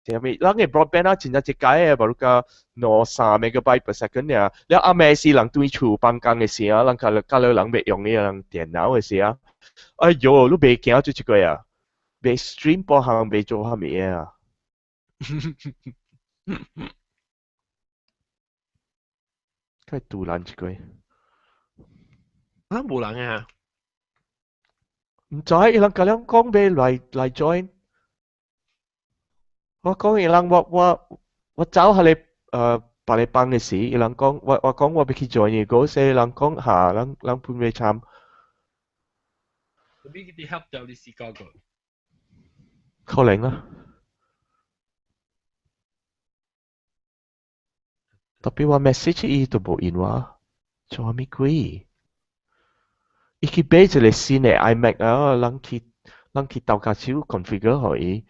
啥物？咱嘅 broadband 啊，真正一解嘅，無如個兩三 megabyte per second 爾。了暗暝時人對厝放工嘅時啊，人較較老人欲用嘅人電腦嘅時啊，哎喲，你袂驚做這個啊？袂 stream 播項，袂做啥物嘢啊？較突然一個。啊，無人啊？毋知，伊人甲咱講欲來來 join。我講伊人我我我走下嚟呃別個班嘅時，伊人講我我講我欲去 join 伊個，所以人講嚇，人人分袂參。你佢哋 help 掉你試過個？可能啦。特別我 message 伊都無應我，做啥物鬼？伊去買一個新的 iMac 啊，人去人去鬥跤手 configure 予伊，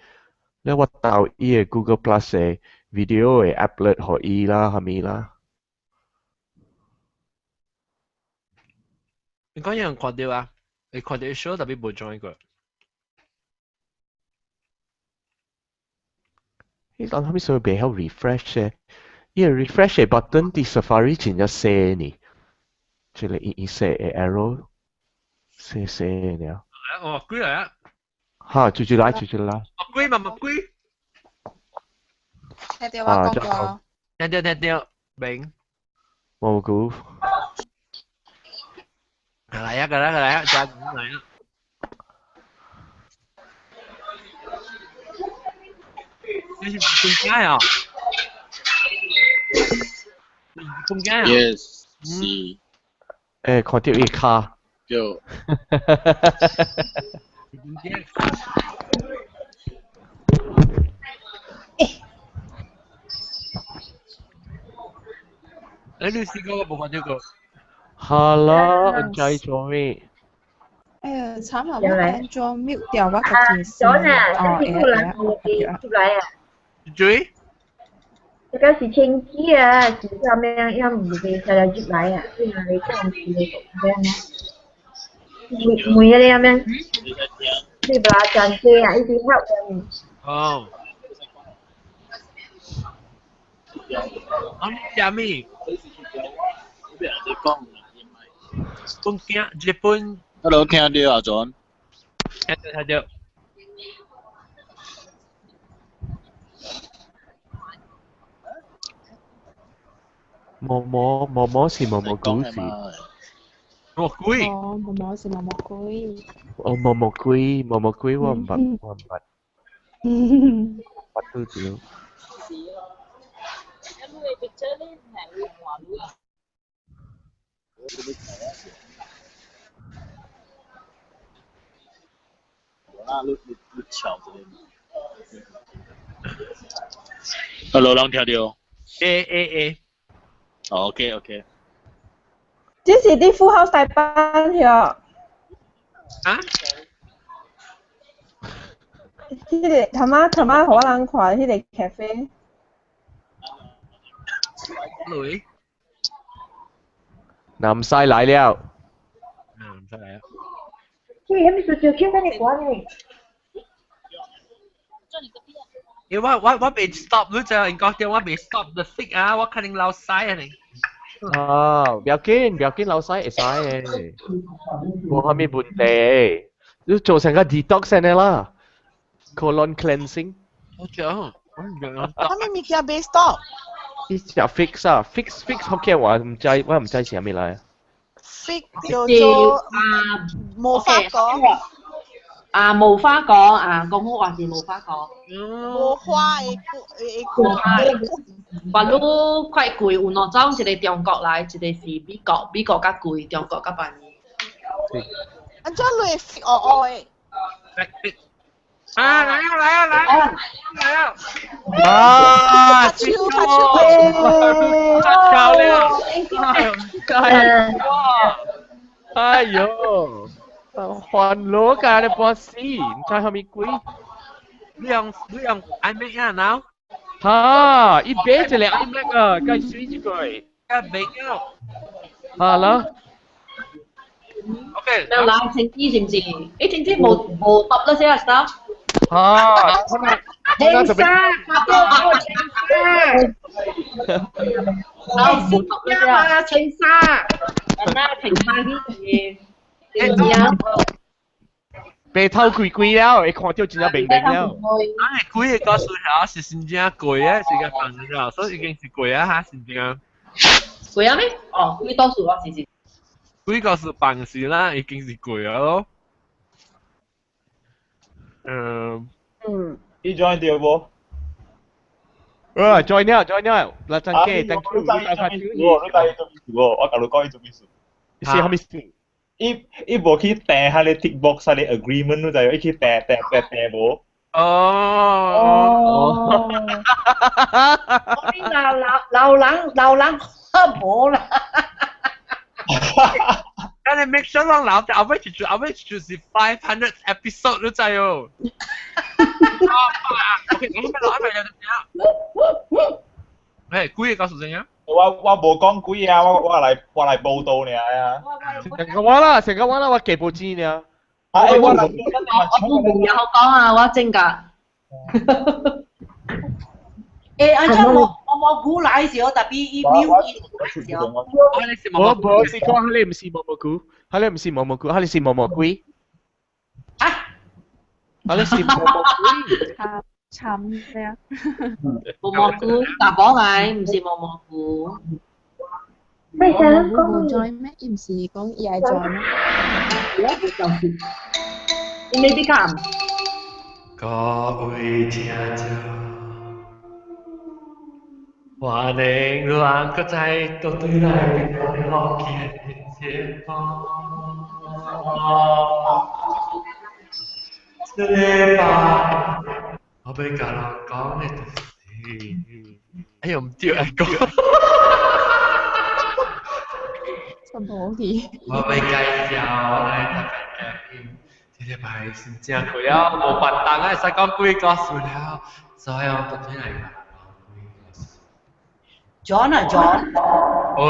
了我鬥伊的 Google Plus 的 video 的 applet 予伊啦，啥物啦。你講有人看到啊？你看到 show 特別無 join 過。伊人啥物時候袂曉 refresh 的？伊個 refresh 的 button 佇 Safari 真正細呢，這個伊伊細的 arrow 細細的爾。哦，鬼來啊！哈，就就來就就來。鬼嘛嘛鬼。聽到我講過。聽到聽到，明。無估。來啊！來啊！來啊！加來啊！你是搬家啊？搬家啊？Yes，是。欸，看到伊跤。對。欸，你試過無看到過？哈啦，唔知做咩？哎呀，慘啊！我安裝 mute 掉我個電視。啊，啊，這個人出來啊。追？這個是清機啊，是啥物樣唔會使來入來啊？你若你講是咁樣啊？每每個咁樣，你不拉轉機啊？一直 help 人。哦。啊，啥物？本鏡日本。 Hello，聽到阿 John？聽到聽到。毛毛毛毛是毛毛故事。毛鬼。哦，毛毛是毛毛鬼。哦，毛毛鬼，毛毛鬼，我毋捌，我毋捌。捌拄著。你你你翹這個。Hello，人聽到？欸欸欸。 OK OK。這是啲 Full House 大班曉。啊？迄個頭仔頭仔予我人看彼個 cafe。女。南西來了。南西來了。這個係咪是就聽緊你講呢？因為我我我未 stop，你就應該叫我未 stop the fix 啊，我肯定老細啊你。啊，不要緊，不要緊，老細會使的，無啥物問題。你做成個 detox 先的啦，colon cleansing。好正，我唔明啊。啥物物件未 stop？伊食 fix 啊，fix fix 福建話毋知，我毋知是啥物來。 fix 叫做啊，無花果。啊，無花果啊，講好話是無花果。無花的果的果。話愈較貴，有兩種，一個中國來，一個是美國，美國較貴，中國較便宜。按怎落 fix 烏烏的？啊，來啊來啊來啊來啊！啊！拍手拍手拍手！漂亮！哇！哎呦！歡樂㗎，你波死，毋知啥物鬼？你用你用 iMac 啊，now？哈！伊買一個 iMac 啊，該水一個。該買了。好啦。 OK。有來晴子是毋是？欸，晴子無無答了先啊，stop。啊，青沙，看到我青沙。哎，啊，青沙。那青沙呢？白頭鬼鬼了，會看到真正明明了。啊，鬼個故事嚇是真正鬼啊，是個放了，所以已經是鬼啊嚇，真正。鬼啊咩？哦，鬼多數啊，是是。鬼個是放時啦，已經是鬼啊咯。你 join 到無？啊，join 了，join 了，嗱真嘅，thank you。你知伊做咩事無？我甲你講伊做咩事。是啥物事？伊伊無去訂彼个 tick box 彼个 agreement，你知無？伊去訂訂訂訂無。哦。哦。我邊老老老人老人看無啦。但係 make sure 攏老，後尾就後尾就是500 episode 你知哦。OK，我咪落，我咪有點樣？誒，幾個告訴怎樣？我無講幾啊，我來報道爾啊。成個我啦，成個我啦，我寄報紙爾。啊！我我冇嘢好講啊，我真㗎。誒，按照我我蘑菇來時候，特別伊秒伊時候。我無是講你唔是蘑蘑菇，你唔是蘑蘑菇，你是蘑蘑龜。啊？你是蘑蘑龜。慘咩啊？蘑蘑菇，大寶嚟，唔是蘑蘑菇。咩想講？無在咩？伊唔是講伊愛在咩？就是，你未必敢。各位聽眾，歡迎咱閣再倒轉來福建的節目。這禮拜我欲共人講的就是，哎呦，毋對，愛講。什麼去？我欲介紹來大家聽。這禮拜真正過了，無辦當啊，會使講幾個故事了，所以我倒轉來講幾個故事。 John 啊 John。喂。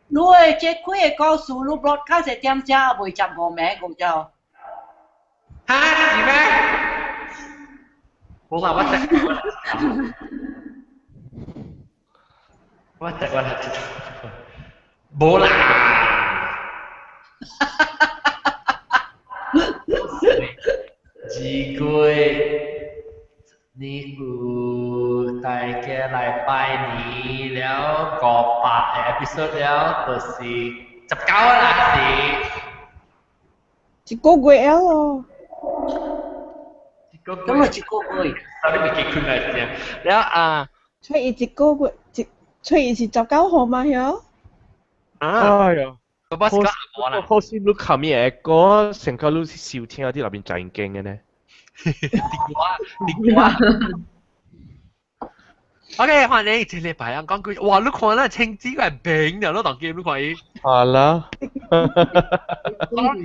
你的這幾個故事，你 broadcast 一點鐘未接五名個就。哈？是咩？冇啦，我食。我食我嚟知道。無啦。這個月你有大家來拜年了，500個 episode 了，就是19啦是。一個月了咯。咁咪一個月。你未結婚來先？了啊。吹伊一個月，一吹伊是19號嘛，曉？啊。哎呀。好似你琴日講成個你收聽啲那邊正經嘅呢？電話。OK，歡迎這禮拜啊講句，哇！你看咱青子個餅了，你當機你看伊。好啦。我聽，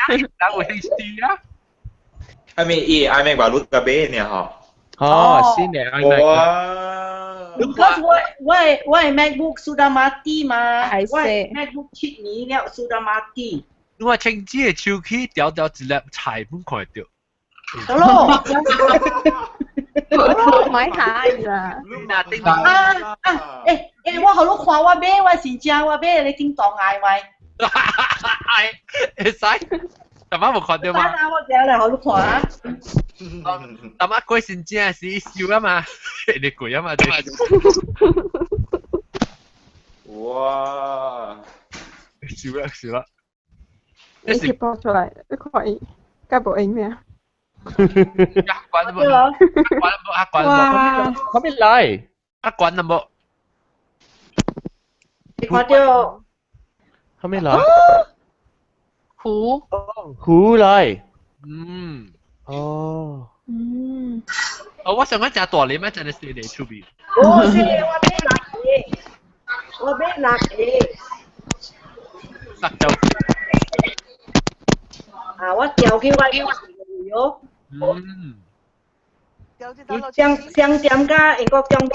有 HD 啊。係咪伊 iMac 把錄個餅呢？吼。哦，新的 iMac。哇！ Because 我的 MacBook sudah mati 嘛，我的 MacBook 7年了 sudah mati。你話青子的手機掉掉一粒菜本看到。得咯。買下啦。啊啊！欸欸，我予你看我買，我真正我買你叮當愛咪？會使？大媽無看到嗎？我今日來予你看啊。大媽過真正是燒啊嘛，你貴啊嘛。哇！燒啦燒啦。你貼播出來，你看伊，該無用咩？阿關無？阿關無？阿關無？後面來？阿關了無？你看到？後面來？虎。虎來。嗯。哦。嗯。哦，我想講食大粒咩？真係細粒出面。哦，是，我買6個，我買6個。六條。啊，我調去我喲。嗯。商商店甲英國中買。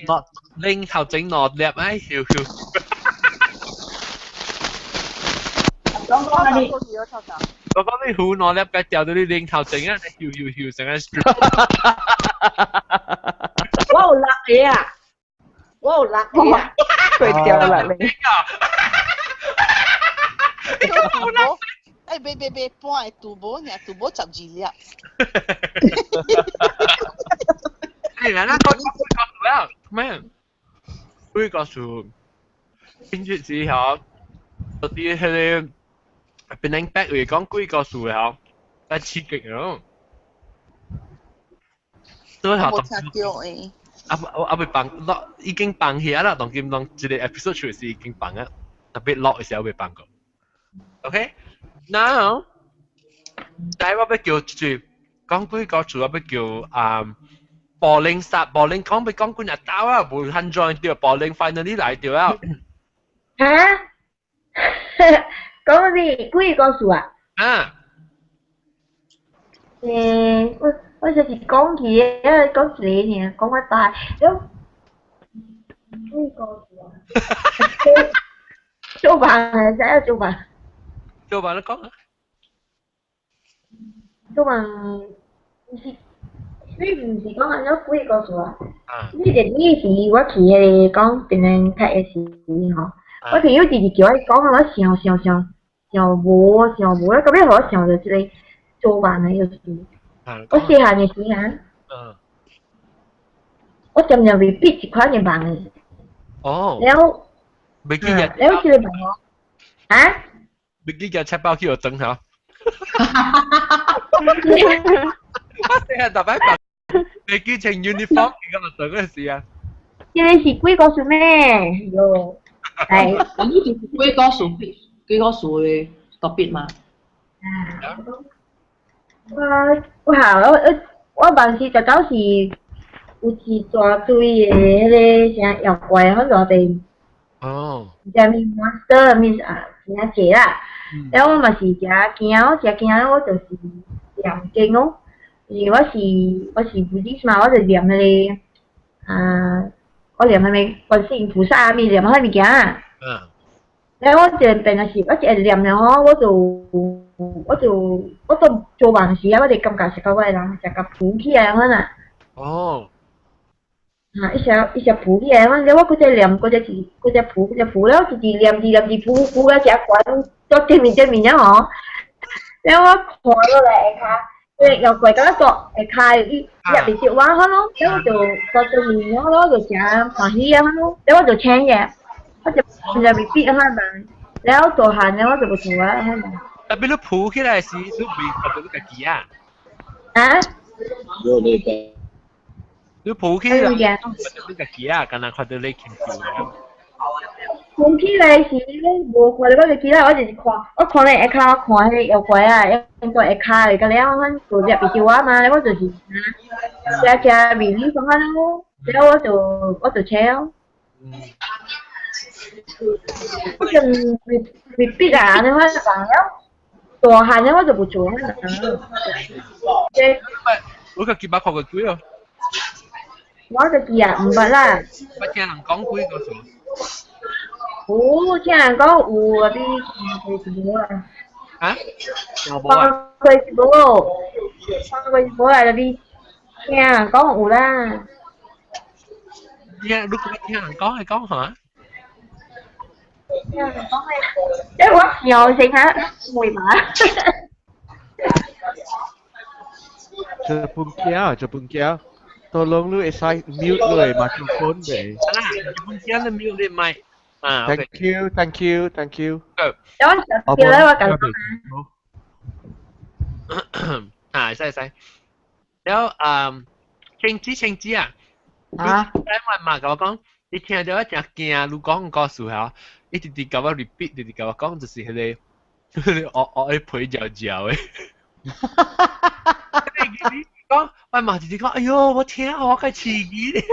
個拎頭整2粒哎，笑笑。講講你。我講你胡兩粒嘅掉到你領頭整啊，搖搖搖成個 strip。我有六個啊，我有六個啊，佢掉落嚟。哎，別別別，半個杜無爾，杜無12粒。哎，來啦，講講講咩？幾個數？跟住之後，嗰啲迄個變成白話講幾個數嘅嗬，但刺激咯。都係冇聽到誒。啊我啊未放落，已經放起啦，當今當一個 episode 出時已經放啊，特別落嘅時候未放過。OK，now，但係我要叫住講幾個數，我要叫啊。bowling 殺 bowling 講俾講幾日打啊，無肯 join 掉 bowling finally 來掉啊。嚇？講咩？幾個數啊？啊。我就是講起，講一個爾，講我大，了幾個數啊？做飯會使啊，做飯。做飯你講啊。做飯毋是。你毋是講按怎幾個數啊？你就你是我去彼個講變成拍的時吼，我朋友直直叫我講，我想想想想無想無，到尾予我想著這個做夢的意思。我細漢的時陣，我常常 repeat 一款的夢的。哦。了。未記得。了這個夢哦。啊？未記得七包去學整嚇。我成日特別白，你記穿 uniform 咁啊，嗰陣時啊。這個是幾個數咩？喲，係。咁呢是幾個數？幾個數的特別嘛？啊。我我下我我我辦事就到是有一大堆的彼個啥妖怪，反正地。哦。啥物 monster 物啊，真濟啦。了我嘛是誠驚，我誠驚，我就是念經哦。因為我是 Buddhist 嘛，我就念彼個啊，我念啥物觀世音菩薩啥物念彼物件。嗯。了我一變啊是，我一念了吼，我就做夢時啊，我就感覺是甲我的人成甲浮起來款啊。哦。啊，一直一直浮起來，反正我閣再念，閣再一閣再浮，閣再浮了，一直念，一直念，一直浮浮到誠懸，到頂面頂面了吼。了我看落來下跤。對，妖怪甲我說下跤伊入袂著我好咯，了我就做做面了，我就誠歡喜啊咯，了我就請伊，我就就 repeat 啊嘛，了大漢了我就無做啊。特別你抱起來時，你袂看到你家己啊？啊？你抱起來，看到你家己啊，敢若看到你牽手。抱起來時，無看到我家己啦，我就是看，我看咧下跤，我看彼個妖怪啊，應該下跤嚟個了，阮就入袂著我嘛，我就是啊，食食 release 翻咯，了我就請咯。我就 repeat 啊，你看講了，大漢了我就無做啊。我家己捌看過鬼哦。我家己啊，毋捌啦。捌聽人講鬼故事。有聽人講有啊，你看過是無啊？啊？有無啊？看過是無？看過是無啊？你聽人講有啦。聽，你講聽人講係講嚇？聽人講係，即係我想先嚇，會嘛？這本鏡，這本鏡，tolong 你會使 mute 你 microphone 未？啊，這本鏡你 mute 你麥。啊，Thank you, thank you, thank you。我叫咧，我講。啊，使使。了嗯，青子青子啊，啊，你我媽甲我講，你聽到我誠驚，你講故事嚇，伊直直共我 repeat，直直共我講，就是彼個，彼個烏烏的皮嚼嚼的。你講，我媽直直講，哎喲，我聽我較刺激咧。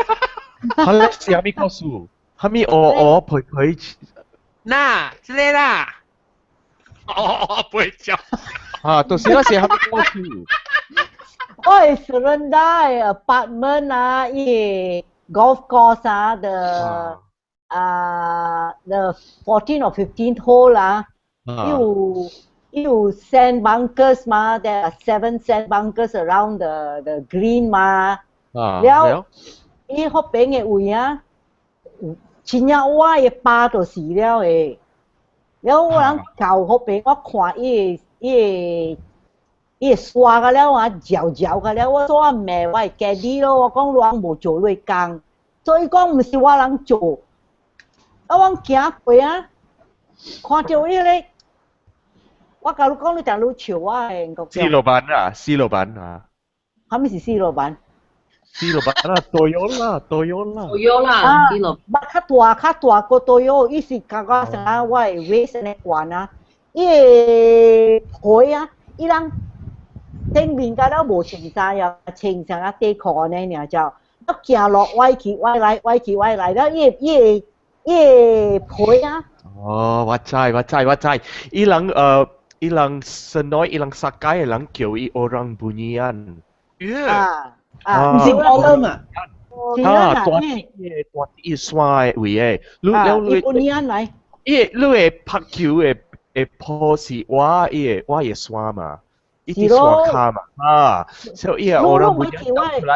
好咧，是啥物故事？啥物烏烏皮皮？嗱，這個啦，烏烏皮嚼。啊，就是那是啥物故事？我係 Serenda apartment 啊，伊 golf course 啊，the 啊 the 14 or 15th hole 啊，有有 sand bunkers 嘛，there are seven sand bunkers around the green 嘛。了，伊彼邊的位啊，真正我的巴就是了的。了我人到彼邊，我看伊個刷個了啊，嚼嚼個了，我說我罵我的 caddie 咯，我講人無做你工，所以講毋是我人做。啊，我行過啊，看著伊個，我共你講，你定你笑我的。死老闆啊，死老闆啊。啥物是死老闆？死老闆啊，Toyota 啦，Toyota 啦。 Toyota 啦，死老。捌較大較大個 Toyota，伊是感覺像我的 waist 按呢懸啊，伊個皮啊，伊人頂面甲了無穿衫呀，穿啥啊短褲按呢爾就，一行路歪去歪來，歪去歪來，了伊個皮啊。哦，我知我知我知，伊人senoi伊人撒街的人叫伊 orang bunian。啊啊，毋是 golem 嘛？啊，大啲大啲山的位的，你了你 bunian 來。伊你會拍球的會破是我伊個我的山嘛，伊佇山跤嘛，啊，所以伊個 orang bunian。你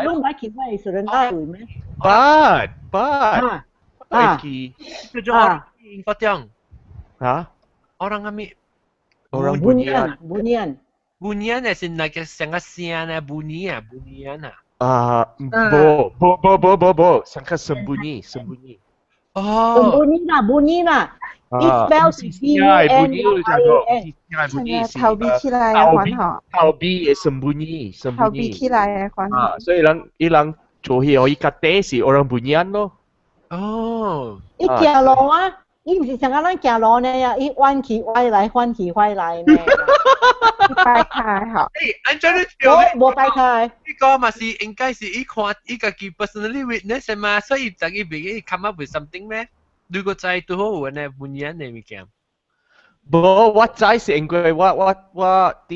毋捌去我的私人愛位咩？捌捌，會記。叫做英國中。啊？ Orang 啥物？ Orang bunian。 Bunian。 Bunian 係是那個成個聲呢？Bunyi 啊，bunian 啊。啊，無無無無無無，上個 sembunyi sembunyi。哦。 Sembunyi 啦，bunyi 啦。伊 spell 是 B U N I A N。逃避起來的款吼。逃避的 sembunyi sembunyi。逃避起來的款。啊，所以人伊人做戲伊家底是 orang bunian 咯。哦。伊行路啊，伊毋是像咱行路呢呀，伊彎去歪來，彎去歪來呢。擺開吼。誒，按怎你笑？無擺開。呢個嘛是應該是伊看伊家己 personally witness 嘛，所以就伊袂記 come up with something 咩？你個知拄好有呢 bunian 的物件。無，我知是因為我佇住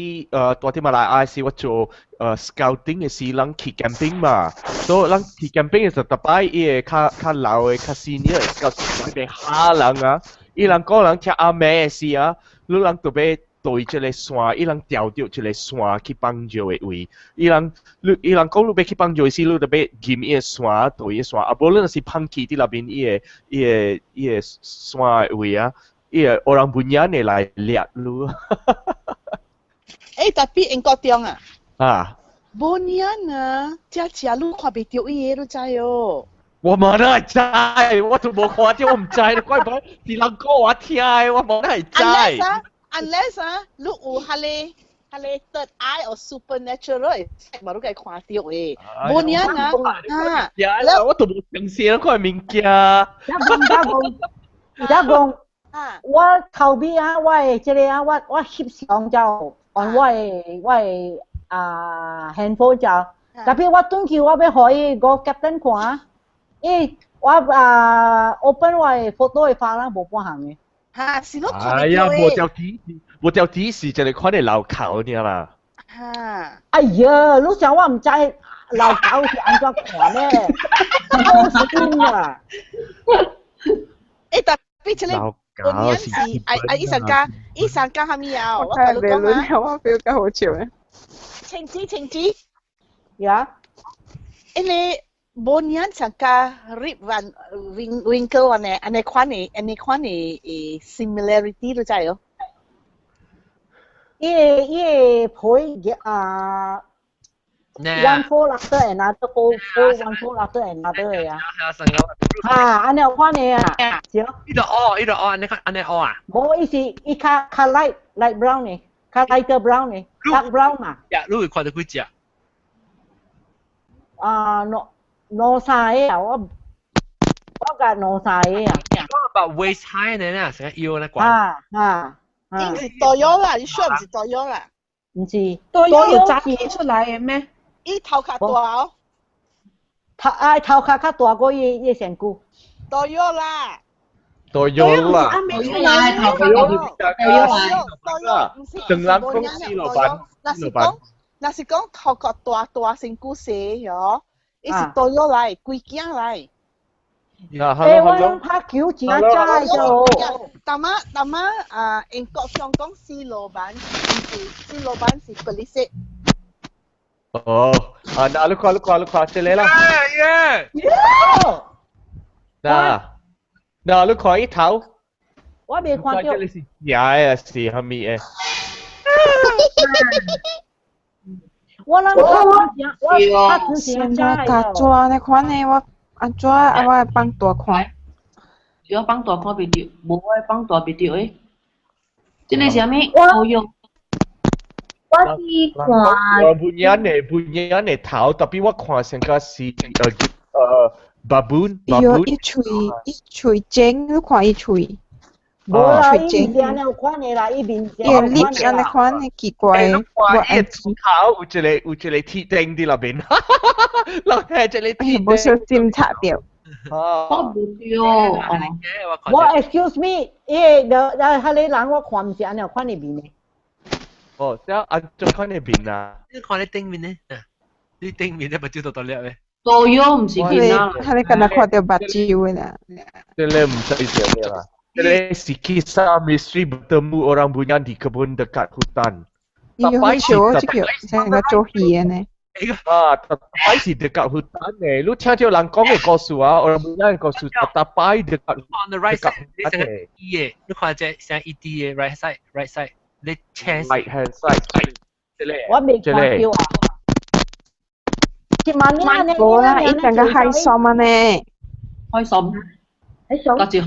佇馬來亞時，我做scouting 的時，人去 camping 嘛，所以人去 camping 的時候，逐擺伊會較較老的、較 senior 的 scout 會嚇人啊！伊人講人聽阿妹的時啊，你人特別對這個山，伊人調著這個山去放尿的位，伊人你伊人講你欲去放尿的時，你著欲入伊個山對伊個山，啊無你若是放棄佇內面伊個伊個伊個山的位啊。伊個 orang bunian 會來掠你。誒，tapi 英國中啊。啊。 Bunian 啊，這食你看袂著伊個，你知哦？我無哪會知，我都無看著，我毋知，怪無是人講我聽的，我無哪會知。 Unless 啊，unless 啊，你有彼個 third eye or supernatural 嘛，你會看著的。Bunian 啊，啊，我都無相信看物件。而家講，我頭尾啊，我的這個啊，我翕相就按我的啊 handphone 就，tapi 我轉去我欲予伊個 captain 看，伊我啊 open 我的 photo 的 file 啦，無半項的。哈，是咯，哎呀，無條鐵，無條鐵是一個款的老口爾啦。哈。哎呀，你想我毋知老狗是按怎看咧？好心啊！欸，tapi 這個。我是哎哎，醫生講，醫生講啥物啊？我共你講啊。我 feel 較好笑咧。晴子，晴子。呀。因為 bunian 上加 Rip Van Winkle 按呢按呢款的按呢款的誒 similarity 你知哦？伊個皮啊。One fold after another fold, fold one fold after another 的啊。啊，按呢款的啊，對。伊就哦，伊就哦，按呢按呢哦啊。無，伊是伊較較 light light brown 的，較 lighter brown 的，dark brown 嘛。呀，你會看著幾隻？啊，兩兩三個啊，我共兩三個啊。我把 waist high 呢，呢，成個腰那關。啊啊。應是 toyol 啦，你說毋是 toyol 啦？毋是。 Toyol 有扎出來的咩？伊頭較大哦。頭啊頭殼較大過伊伊身軀。 Toyol 啦。 Toyol 啦。 Toyol，毋是。成人公司老闆。若是講，若是講頭殼大大身軀細喲，伊是 toyol 來，規頸來。嗱，欸，我諗拍球真正咗。大媽大媽啊，英國香港四老闆，四老闆是 police。哦，啊，嗱，你看你看你看，這個啦。耶！嗱，嗱，你看伊頭。我未看到。這個是假的，是蝦米的？我諗我拍球真正加抓你看呢，我按怎啊？我會放大看。是我放大看袂著，無我會放大袂著誒。這個是啥物？我用。我是看。我本人的本人的頭，特別我看成個是baboon。喲，伊喙伊喙尖，你看伊喙。無啦，伊面有款的啦，伊面伊個按呢款的奇怪。我伊頭有一個有一個鐵釘佇內面，落下一個鐵釘。無小心插著。我無對。我 excuse me，伊個那彼個人我看毋是按呢款的面的。哦，這按怎款的面啊？你看你頂面呢？你頂面咧，目睭都大粒的。都有毋是囡仔。彼個敢若看著目睭的啦。這個毋知是啥啦。這個是kisah misteri bertemu orang bunian di kebun dekat hutan. 伊好笑，這個像個做戲的呢。啊，逐擺是 dekat hutan 的，你聽到人講的故事啊，orang bunian 的故事，逐擺 dekat on the right side，你成 E 的，你看這像 E D 的 right side，right side，你斜 right hand side，這個，我未看到啊。無啦，伊成個海參啊呢。海參。你我知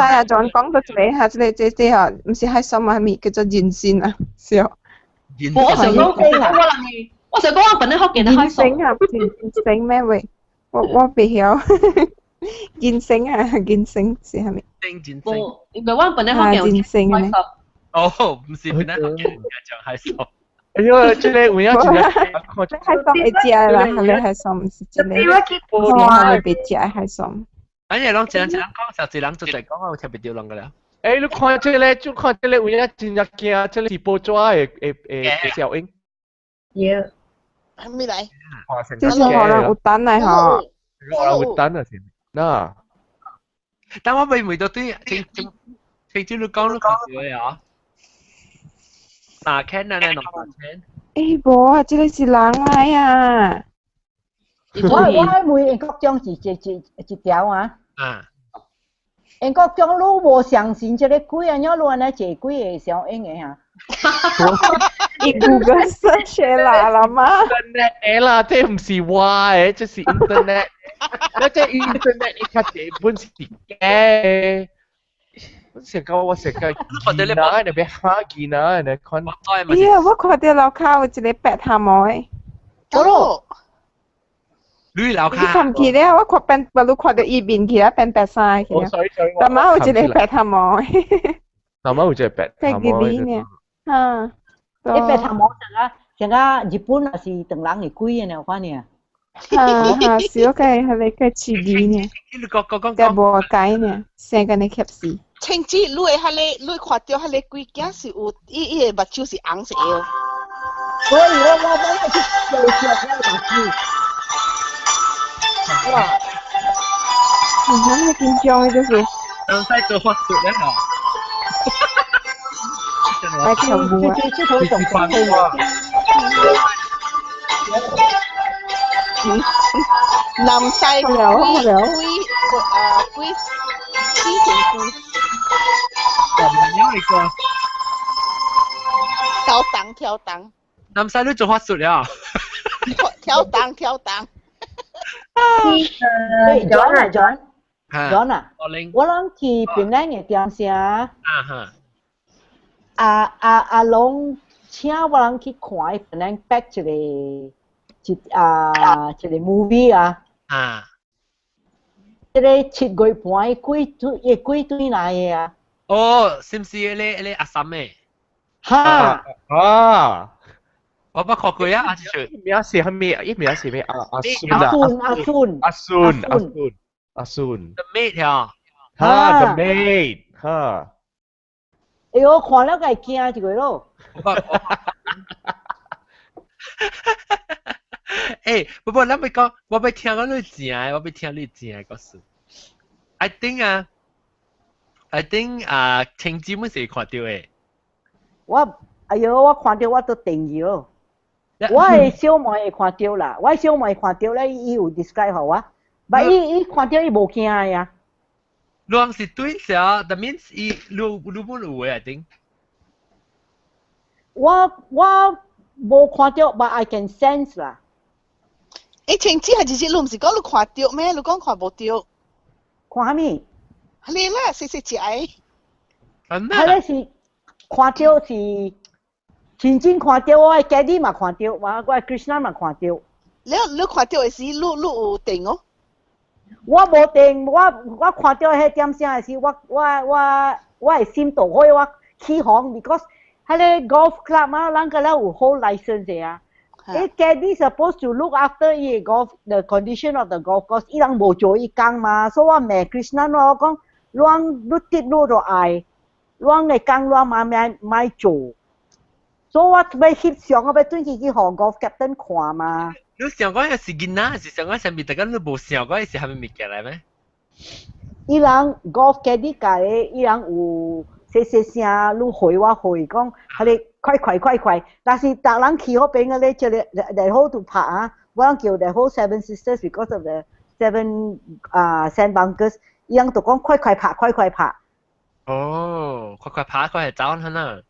啊，仲講到一個哈，這個這這吼，毋是海參啊，咪叫做人參啊，是哦。我想講，我想講，我本來福建的海參啊，不是人參咩喂？我袂曉。人參啊，人參是啥物？人參。因為我本來福建人參海參。哦，毋是本來福建講海參。哎呦，這個有影真正，海參會食啦，彼個海參毋是真的，我係袂食海參。哎呀，攏一人一人講，小一人就在講，我聽袂著人個了。欸，你看這個，就看這個有影真正驚，這個是報紙的的效應。對。還沒來。這是可能有等來吼。可能有等啊，是。那。但我未回到對，聽聽聽朝你講你講笑啊。打開啊，你弄打開。欸，無啊，這個是人來啊。我問英國長是一條啊。啊。英國長你無相信這個鬼啊？怎你按呢坐鬼會相應的哈？伊 Google search 啦，啦嘛。 Internet 啦，這毋是我的，這是 internet。那這 internet 伊較濟本是假的。我成個我成個囡仔那邊嚇囡仔那款。哎呀，我看到樓跤有一個白頭毛的。哦。你樓跤。你看唔起了，我看變，我都看到伊面起來變白衫去了。但媽有一個白頭毛的。但媽有一個白頭毛的。呢？哈。你白頭毛像個日本也是唐人的鬼的那款呢。哈哈，是我個彼個飼魚呢。個無解呢，生個呢吸死。清子，你會彼個，你看到彼個鬼仔是有，伊个目睭是紅色的。所以我去做小那个目睭。哇！你那么緊張的就是。唔使做法術咧嗬。來跳舞啊！南西鬼鬼啊鬼死神龟。跳档跳档。南西你做法術了？跳档跳档。喂，John 啊 John，John 啊，我諗去檳榔的店聲。啊哈。阿阿阿龍請我人去看檳榔拍一個一啊一個 movie 啊。啊。這個七月半鬼對鬼對來的啊。哦，是毋是彼個阿三的？哈。啊。我捌看過啊，阿叔。名是啥物？伊名是咩？阿阿孫啊。阿孫。阿孫阿孫阿孫。 The Maid 呀。哈，The Maid，哈。哎呦，看了會驚一個咯。欸，不過咱欲講，我欲聽講你正的，我欲聽你正的故事。I think 啊，I think 啊，青姊妹是看到的。我哎喲，我看到我都定咗咯。我的小妹會看到啦，我的小妹看到咧，伊有 describe 予我，但伊看到伊無驚呀。攏是對小，that means 伊你本有的，I think。我無看到，but I can sense 啦。誒，青姊係直接你唔是講你看到咩？你講看無到。看啥物？你啦，細細隻。係彼个是看到是真正看到，我的家己嘛看到，我的 Krishna 嘛看到。你看到的時，你有定哦？我無定，我看到彼點聲的時，我的心就開，我起哄，because 彼个 golf club 啊，咱個了有 hold license 的啊。伊 caddy supposed to look after 伊个 golf the condition of the golf course，伊人無做伊工嘛，所以我罵 Krishna 我講，攏你跌你就愛，攏的工攏嘛莫做，所以我要翕相，我欲轉去去予 golf captain 看嘛。你想講係是囡仔，是想講啥物？大家你無想講是啥物物件來咩？伊人 golf caddy 教的，伊人有細細聲，你回我回講，彼个快快快快，但是逐人去彼邊個咧，這個然後就拍啊，我人叫然後 Seven Sisters because of the seven 啊 sand bunkers，伊人就講快快拍，快快拍。哦，快快拍，快快走佢啦。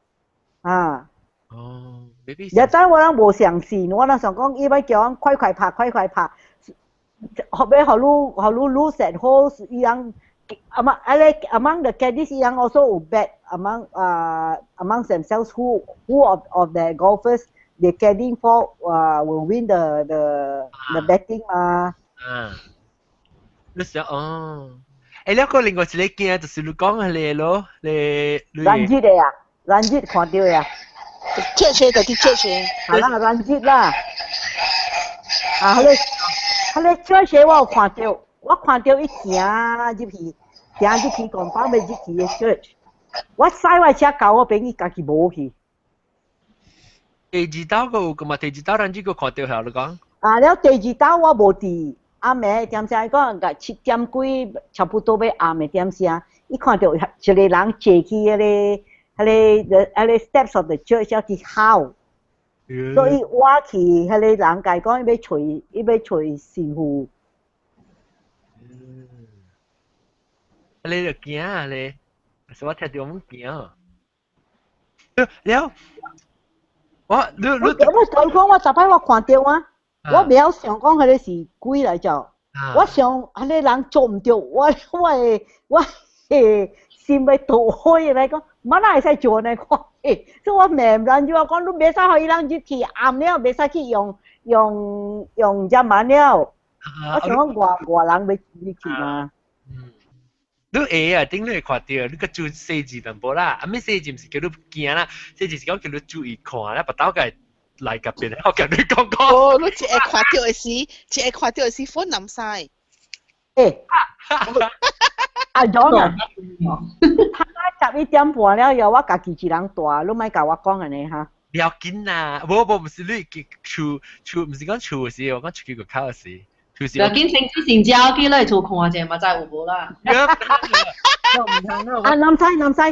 啊。哦，maybe。一陣我人無相信，我人想講，伊欲叫阮快快拍，快快拍，後尾予你予你 lose that hole，伊人。among among the caddies 伊人 also 有 bet among amongst themselves who of the golfers they caddying for will win the betting 嘛。啊，你想哦，誒，你個另外一個驚就是你講係你咯，你 Ranjit 的啊，Ranjit 看到呀。這些就啲這些。係啦，Ranjit 啦。啊，彼個這些我有看到。我看到伊行入去，行入去講包欲入去的 church，我駛我車到嗰邊，伊家己無去。第二道個有個嘛？第二道人這個看到係你講。啊，了第二道我無佇，暗暝點聲講，個7點幾差不多欲暗的點聲，伊看到一個人坐去彼個 steps of the church 了佇哭，所以我去彼個人共伊講，伊欲揣伊欲揣神父。你就驚啊你，是我聽到我驚。了，我你你我我講我逐擺我看到啊，我袂曉想講彼個是鬼來著，我想彼個人做毋著，我的心欲倒開來講，嘛哪會使做呢？看，所以我罵人就我講，你袂使予伊人入去暗了，袂使去用用用遮慢了。我想講外外人欲入去嘛。你會啊，頂你會看到，你個注細字淡薄啦，啊咩細字毋是叫你驚啦，細字是講叫你注意看啦，別兜個來夾邊，我共你講講。哦，你一會看到的時，一會看到的時，粉藍色。欸，阿 John 啊，他11點半了以後，我家己一人蹛，你莫共我講按呢哈。不要緊啦，無無，毋是你厝厝，毋是講厝的事，我講出去個口的事。不要緊，先先交去你厝看者嘛，知有無啦。啊，南西南西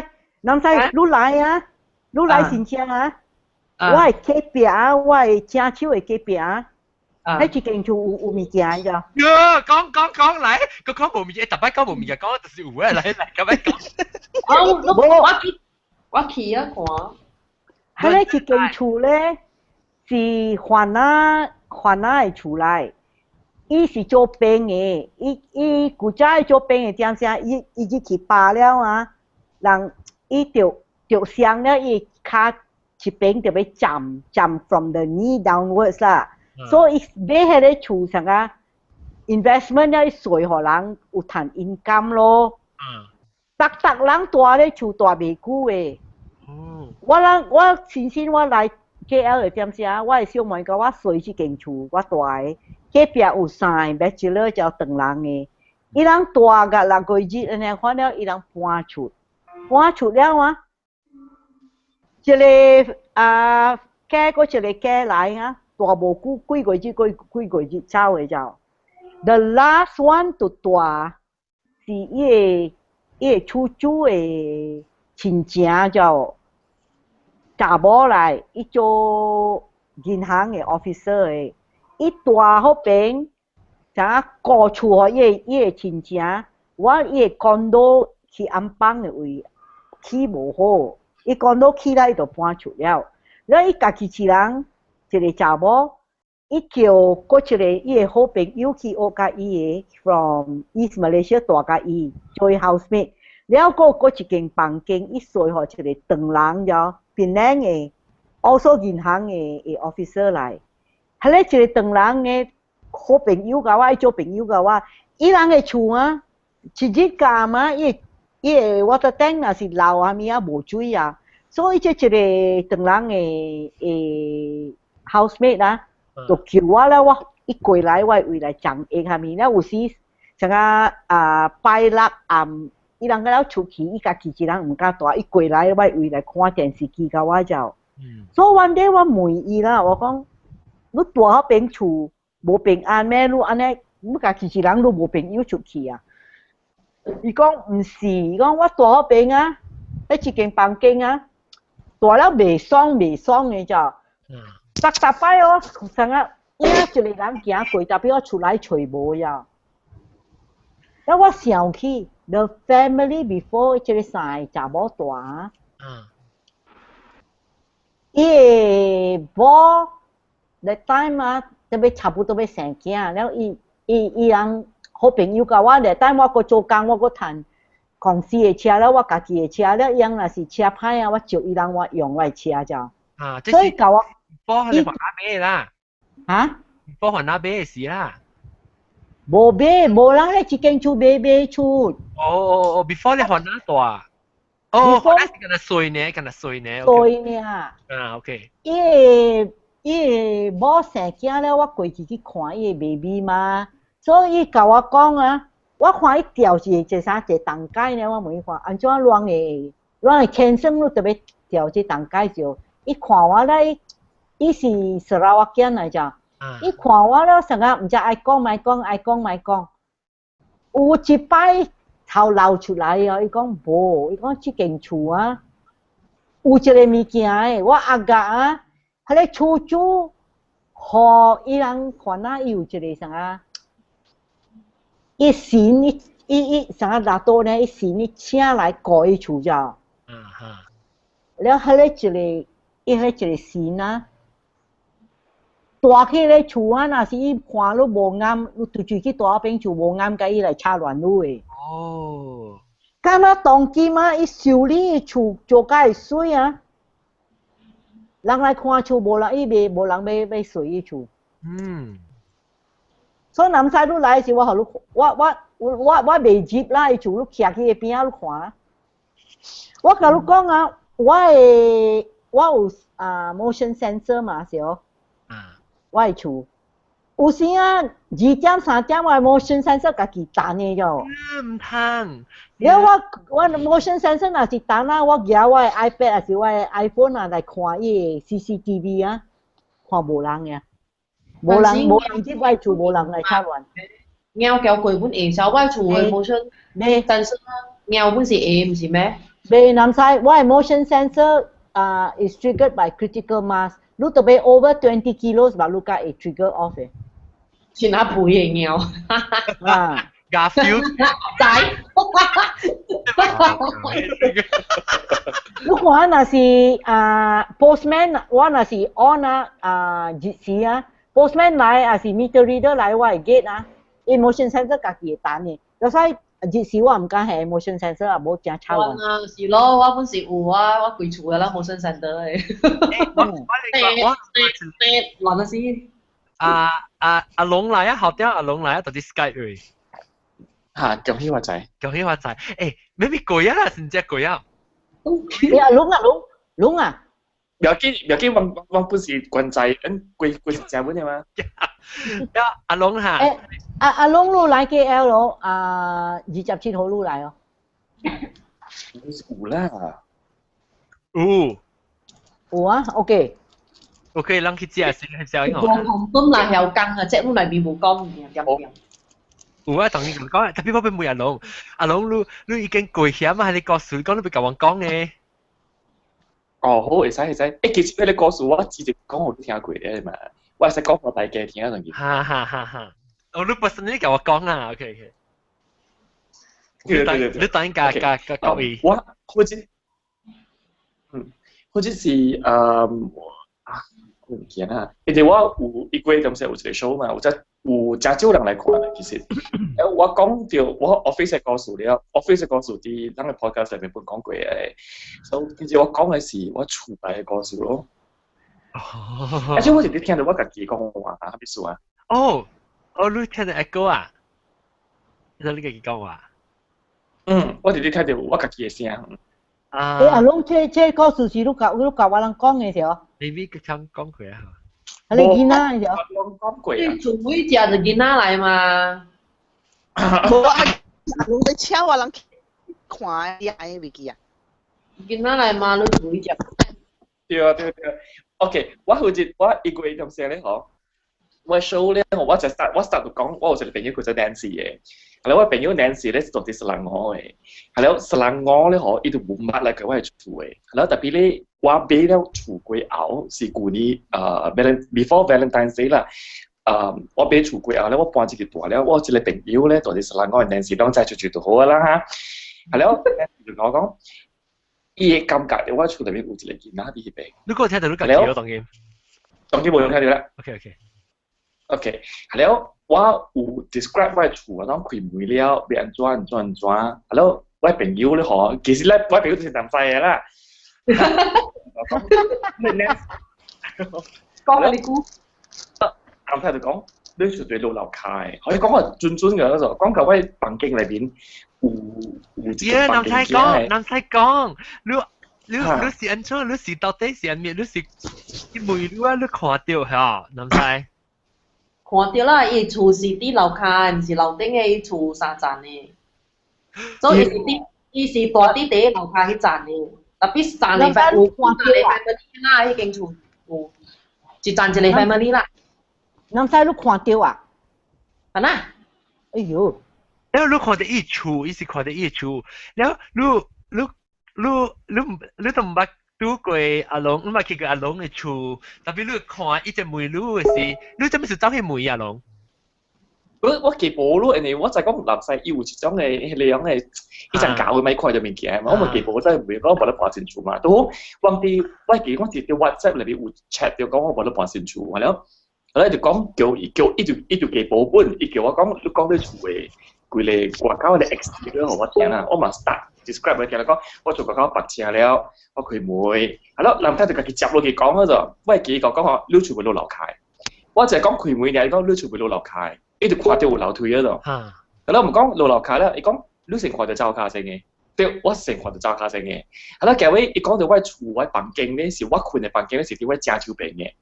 南西，你來啊，你來新疆啊？我的隔壁啊，我的正手的隔壁啊，彼一間厝有物件咋？喲，講講講來，閣講無物件，逐擺講無物件，講就是有的，來來，咁樣講。我我去我去啊看。彼个一間厝咧是番仔番仔的厝內。伊是做兵的，伊伊古早做兵的點聲，伊伊入去罷了啊，人伊著著傷了，伊跤一邊就欲斬斬 from the knee downwards 啦，所以伊買彼个厝啥個 investment 了，伊稅予人有趁 income 咯。逐逐人蹛咧厝蹛袂久的。我人我親身我來 KL 的點聲，我的小妹共我稅這間厝，我蹛的。隔壁有三個 bachelor 就唐人的，伊人蹛甲6個月按呢看了，伊人搬出，搬出了啊，一個啊，嫁閣一個嫁來啊，蹛無久幾個月幾幾個月走的走。The last one to 蹛是伊個厝主的親情就查某來，伊做銀行的 officer 的，伊住彼邊，啥顧厝予伊個親情，我伊個 condo 去安邦的位起無好，伊 condo 起來伊就搬出了，了伊家己一人一個查某。伊叫閣一個伊個好朋友去學佮伊個 from East Malaysia 帶佮伊做 housemate，了閣閣一間房間，伊稅予一個唐人了，檳城的，also 銀行的 officer 來，彼个一個唐人的好朋友佮我，伊做朋友佮我，伊人的厝啊，一日夾嘛，伊個 water tank 若是漏啥物啊，無水啊，所以這一個唐人的 housemate 啊。就叫我啦，我一過來我會來講下下面，了有時像啊啊拜六暗，伊人了出去，伊家己一人毋敢蹛，伊過來我會來看電視機佮我就。所以 one day 我問伊啦，我講你蹛彼邊厝無平安咩？你按呢，你家己一人你無朋友出去啊？伊講毋是，伊講我蹛彼邊啊，彼一間房間啊，蹛了袂爽袂爽的就。逐逐擺哦，啥啊，影一個人行過，特別我出來揣無呀。了我想起 the family before 這個三個查某蹛，伊个某 that time 啊，特別差不多欲生囝，了伊伊伊人好朋友佮我，that time 我閣做工，我閣趁公司的車，了我家己的車，了伊人若是車歹啊，我借伊人我用我的車就。啊，所以共我。波你還阿買啦？嚇？波還阿買的事啦？無買，無人咧一間厝買買厝。哦哦哦，before 你還哪大？哦，那是敢若細呢，敢若細呢。細呢。啊，OK。伊個伊個某生囝了，我過去去看伊個 baby 嘛，所以伊共我講啊，我看伊吊一個啥一個銅蓋呢，我問伊看，按怎亂會亂會天生你特別吊這銅蓋就，伊看我咧。伊是砂拉越囝來咋？伊看我了，成個毋知愛講莫講，愛講莫講。有一擺頭流出來哦，伊講無，伊講這間厝啊，有一個物件的，我阿甲啊，彼個厝主，予伊人看啊，伊有一個啥啊，伊神伊伊伊啥拿刀呢？伊神伊請來顧伊厝咋？了，彼個一個，伊彼一個神啊。蹛去咧厝啊，若是伊看你無啱，你拄住去蹛彼邊厝無啱，共伊來插亂你的。哦。敢若當今啊，伊修理厝做甲會媠啊，人來看厝無人，伊袂無人欲欲睡伊厝。所以南西你來時，我予你，我我我我袂入啦，伊厝你徛去伊邊仔你看。我共你講啊，我的我有啊 motion sensor 嘛是哦。我的厝有時啊，2點3點我 motion sensor 家己彈的喲。毋通。了我我 motion sensor 若是彈啊，我舉我的 iPad 還是我的 iPhone 啊來看伊的 CCTV 啊，看無人嘅，無人無人入我厝，無人來插亂。貓叫過本會，小我厝的 motion sensor 貓本是會，毋是咩？袂，南西，我的 motion sensor 啊 is triggered by critical mass。你特別 over 20 kilos 吧，你才會 trigger off 的。是哪肥的貓？啊。 Garfield。仔。你看若是啊 postman，我若是 on 啊啊日時啊，postman 來還是 meter reader 來我的 gate 啊，伊 motion sensor 家己會彈的，所以日時我毋敢下 motion sensor 啊，無誠吵。啊，是咯，我本是有啊，我規厝的啦 motion sensor 的。我我我亂啊死。啊啊阿龍來啊，後點阿龍來啊，到底 Skype 去。嚇，恭喜發財！恭喜發財！誒，咩咩鬼啊？是隻鬼啊？你阿龍啊龍龍啊！不要緊，不要緊，我我本是關在，嗯，鬼鬼是食本的嗎？呀，阿龍哈。誒，阿阿龍你來 KL 咯，啊，27號你來哦。有啦。有。有啊，OK。 OK，咱去食先，食無紅本來曉講啊，節目內面無講，點點。有啊，同你講，特別我俾問阿龍，阿龍你你已經過險啊，你故事講你別甲我講嘅。哦，好，會使會使。欸，其實彼个故事我直接講予你聽過咧嘛，我會使講予大家聽陣。哈哈哈哈！哦，你本身你甲我講啊，OK OK。對對對，你等下加加講伊。我好似，好似是啊，我唔記得啦。因為我有一個月咁時有一個 show 嘛，有只有誠少人來看的其實。我講著我 office 的故事了，office 的故事佇咱个 podcast 內面本講過的，所以其實我講的是我厝內的故事咯。而且我是佇聽著我家己講話啊，啥物事啊？哦，哦，你聽著 echo 啊？你家己講話？嗯，我是佇聽著我家己的聲。啊！欸，阿龍，這這故事是你佮我人講的是哦？ maybe 佢聽講過啊。係你囡仔的是哦？講過你做每隻就囡仔來嘛？無啊，阿龍在請我人看，你還會記啊？囡仔來嘛，你做每隻。對啊對對。OK，我好似我一個月咁聲咧，嗬。我 show 咧，我就 start 我 start 就講，我有一個朋友叫做 Nancy 嘅。係啦，我朋友 Nancy 咧是住佇雪蘭莪嘅。係啦，雪蘭莪咧嗬，伊就無捌來過我的厝嘅。係啦，特別咧，我買了厝過後，是舊年before Valentine's Day 啦。我買厝過後咧，我搬出去住了，我有一個朋友咧，住佇雪蘭莪 Nancy，攏知出去就好啊啦哈。係啦，Nancy 就共我講，伊會感覺著我厝內面有一個囡仔佇彼邊。你閣聽著你家己咯，當然。當然無用聽著啦。 OK OK。 OK，係了，我有 describe 我的厝啊，當開門了，欲按怎按怎按怎，係了，我的朋友咧嗬，其實咧，我朋友就是南西的啦。我講，你講你估？南西就講，你絕對落樓跤的，可以講我準準嘅嗰種，講到我房間內面有有一個房間講，南西講，你你你是按怎？你是到底是按咩？你是你問你啊？你看著嚇，南西。看著啦，伊厝是佇樓跤，毋是樓頂的，伊厝三層的，所以伊是佇伊是蹛佇第一樓跤彼層的，特別三禮拜有三個 family 啦，彼間厝有一層一個 family 啦。南西你看著啊？啊呐？哎喲！了你看著伊厝，伊是看著伊厝，了你你你你你都毋捌拄過阿龍，你毋捌去過阿龍的厝，特別你看伊隻門你的時，你做咩事走去問阿龍？我我記無咯，因為我就講南西伊有一種的彼個樣的，伊層膠的咪看著物件嘛，我嘛記無真係袂講無得搬新厝嘛。拄好我佇我記講是佇 WhatsApp 內面有 chat 著講我無得搬新厝，完了，後來就講叫伊叫伊就伊就記無本，伊叫我講你講你厝的規个外口的 exterior 予我聽啦，我嘛 start describe 予聽啦，講我厝外口白車了，我開門，係咯，男仔就家己接落去講嗰就，我會記講講吼，你厝袂落樓跤，我就係講開門爾，伊講你厝袂落樓跤。伊就看著有樓梯嗰度，係咯，毋講落樓跤了，伊講你先看著灶跤先的，對，我先看著灶跤先的。係咯，結尾伊講著我厝我房間咧，是我睏的房間咧，是佇我正手邊的。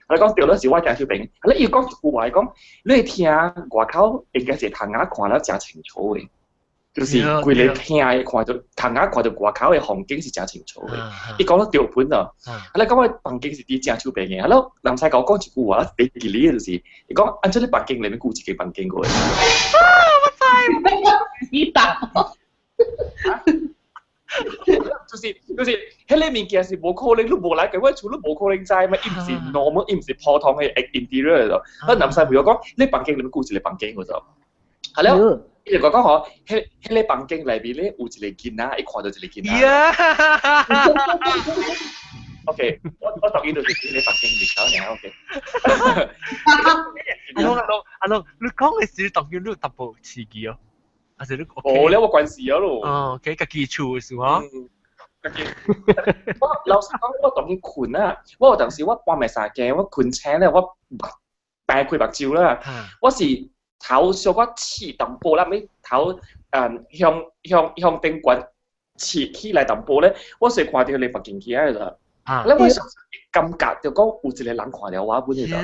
係講對了，是我正手邊。係咯，伊講一句話，伊講你會聽外口應該是窗仔看了誠清楚的，就是規个廳的看著窗仔看著外口的風景是誠清楚的。伊講了對本咯，啊，你講我房間是佇正手邊的，啊，了人使共我講一句話，第記哩的就是，伊講按怎你房間內面閣有一間房間過的。啊，我知，你答。就是就是，彼个物件是無可能，你無來過我厝，你無可能知嘛。伊毋是 normal，伊毋是普通的 interior 咯。啊，南西朋友講，你房間內面閣有一個房間個就，係了。伊就講吼，彼彼个房間內面咧有一個囡仔，伊看著一個囡仔。OK，我我當然就是佇个房間裡頭爾 OK。阿龍阿龍阿龍，你講的時當然你有淡薄刺激哦。還是你無了，我關事了咯。哦，給家己厝的時候。家己。我老實講，我當然睏啊，我有當時我半暝三更，我睏醒咧，我目擘開目睭啦，我是頭小可刺淡薄啦，咪頭向向向頂懸刺起來淡薄咧，我是看著你目鏡起來啦。啊！你我感覺就講有一個人看著我本嚟就。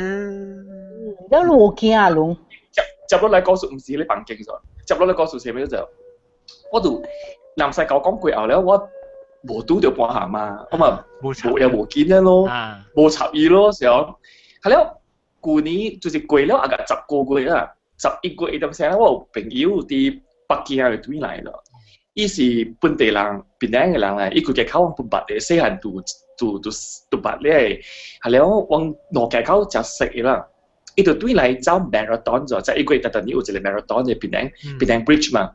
你無驚啊龍？接接落來故事毋是你房間咗，接落來故事是咩就？我就南西共我講過後咧，我無拄著搬行嘛，我嘛無也無見咯，無插伊咯，是哦。係了，舊年就是過了啊個10個月啦， 11月一點聲，我有朋友佇北京嘅對來咯。伊是本地人，檳城嘅人嚟，伊規個口我捌嘅，細漢就就就就捌咧，係了，我兩家口誠熟嘅啦。伊就對來走 marathon 咗，在一個月特特有一個 marathon 嘅檳城 bridge 嘛。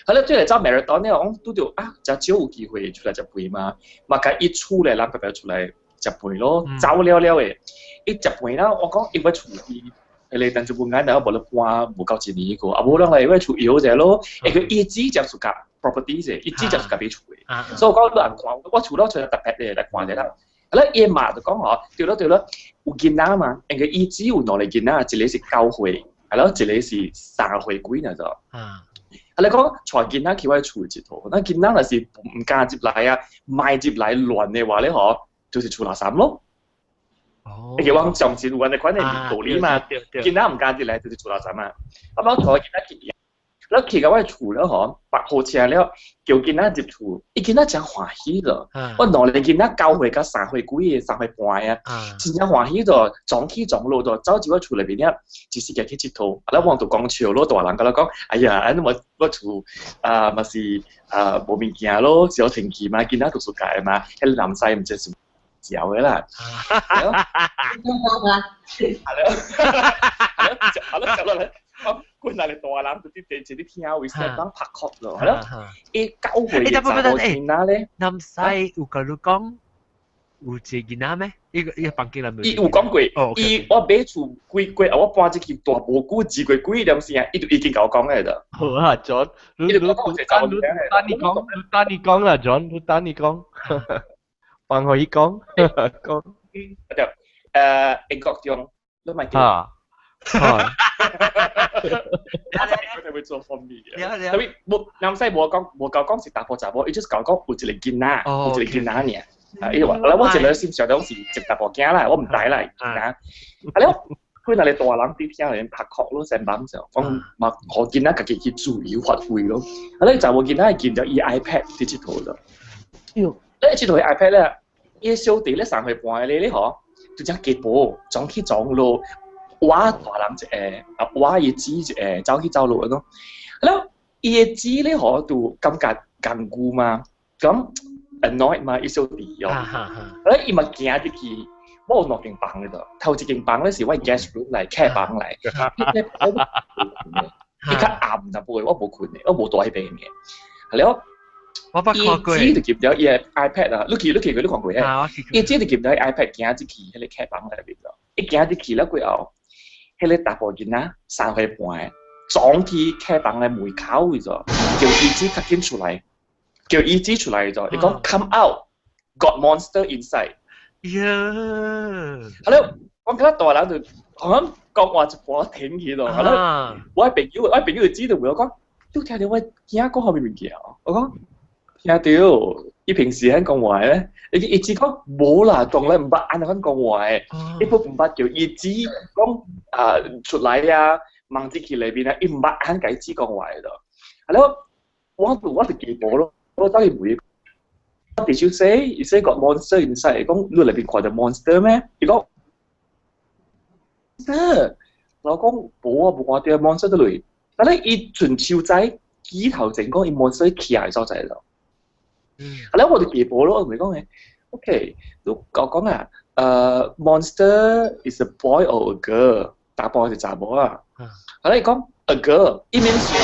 係啦，對來走 marathon 咧，我拄著啊，誠少有機會出來食飯嘛，嘛共伊厝咧，人白白出來食飯咯，走了了的。伊食飯啦，我講伊欲厝伊，彼个但是無眼然後無咧搬無夠一年個，啊無人來欲厝搖者咯，因為伊只只自家 property 者，伊只只自家買厝的，所以我講你人看，我厝了出來特別的來看者啦。啊咧伊媽就講吼，對咯對咯，有囡仔嘛，因為伊只有兩个囡仔，一个是9歲，啊咯一个是3歲幾爾就。啊你講帶囡仔去我厝佚佗，那囡仔若是毋敢入來啊，莫入來亂的話咧吼，就是厝垃圾咯。哦，因為我上次有按呢款的道理嘛，囡仔毋敢入來就是厝垃圾嘛。啊，我帶囡仔去，了去到我厝了吼，泊好車了，叫囡仔入厝，伊囡仔誠歡喜咯。我兩个囡仔9歲佮3歲幾的，3歲半啊，真正歡喜咯，撞起撞落就走入我厝內面了，一時間去𨑨迌，啊，我就講笑咯，大人共我講，哎呀，按呢我我厝啊嘛是啊無物件咯，小天氣嘛，囡仔讀書界嘛，彼個南西毋知是嚼的啦。係咯，係咯，係咯，係咯，我滾來大人就佇佇佇聽為啥當拍殼咯，係咯，伊9歲的查某囡仔咧，南西有共你講有一个囡仔咩？伊個伊房間內伊有講過，伊我買厝幾過，我搬入去大無久，2月幾點時啊，伊就已經共我講的啦。好啊，John，你你等你講，你等你講啦，John，你等你講，放予伊講，講。對，英國中，你莫記。啊。我會做方面嘅，特別無南西無講無夠講是查埔查某，伊就是講講有一個囡仔，有一個囡仔爾。啊，伊就話，我一個心想講是一查埔囝啦，我毋知啦，囡仔。啊了，幾若個大人佇聽咧拍殼咯，先幫就講嘛，予囡仔家己去自由發揮咯。啊，咧查某囡仔見著伊 iPad 佇佚佗咯。喲，咧佚佗 iPad 咧，伊小弟咧3歲半的咧咧吼，就正雞婆撞起撞落。我大人一个，啊，我伊姊一个，走去走落咯。了，伊的姊咧吼就感覺艱苦嘛，咁 annoyed 嘛，伊小弟哦。咧伊嘛行入去，我有兩間房的度，頭一間房咧是我 guest room 來客房來，伊較暗淡薄，我無睏的，我無蹛彼邊的。了，我捌看過。伊姊就攑著伊的 iPad 啊，你去你去過你看過嘿？伊姊就攑著伊 iPad 行入去彼个客房內面咯，伊行入去了過後。彼个查埔囡仔3歲半的，撞去客房的門口位咗，叫伊姊較緊出來，叫伊姊出來咗，伊講 come out，got monster inside。呀！係咯，我覺得大人就好像講話一半停去咯，係咯。我朋友就知道我講，你聽著我囝講啥物物件？我講聽著，伊平時肯講話咧，伊伊只講無啦，從來毋捌按呢款講話的，伊閣毋捌叫伊姊講啊出來啊，望入去內面啊，伊毋捌按共伊姊講話的咯。係咯，我就記無咯，我走去問伊，Did you say you say got monster inside？伊講你內面看著 monster 咩？伊講 monster，我講無啊，無看著 monster 佇內，但係伊盡手仔舉頭前講伊 monster 徛佇所在咯。啊，咧我就記無咯，我同伊講嘅，OK，你共我講啊，monster is a boy or a girl？查埔抑是查某啊？啊，咧伊講 a girl，伊免想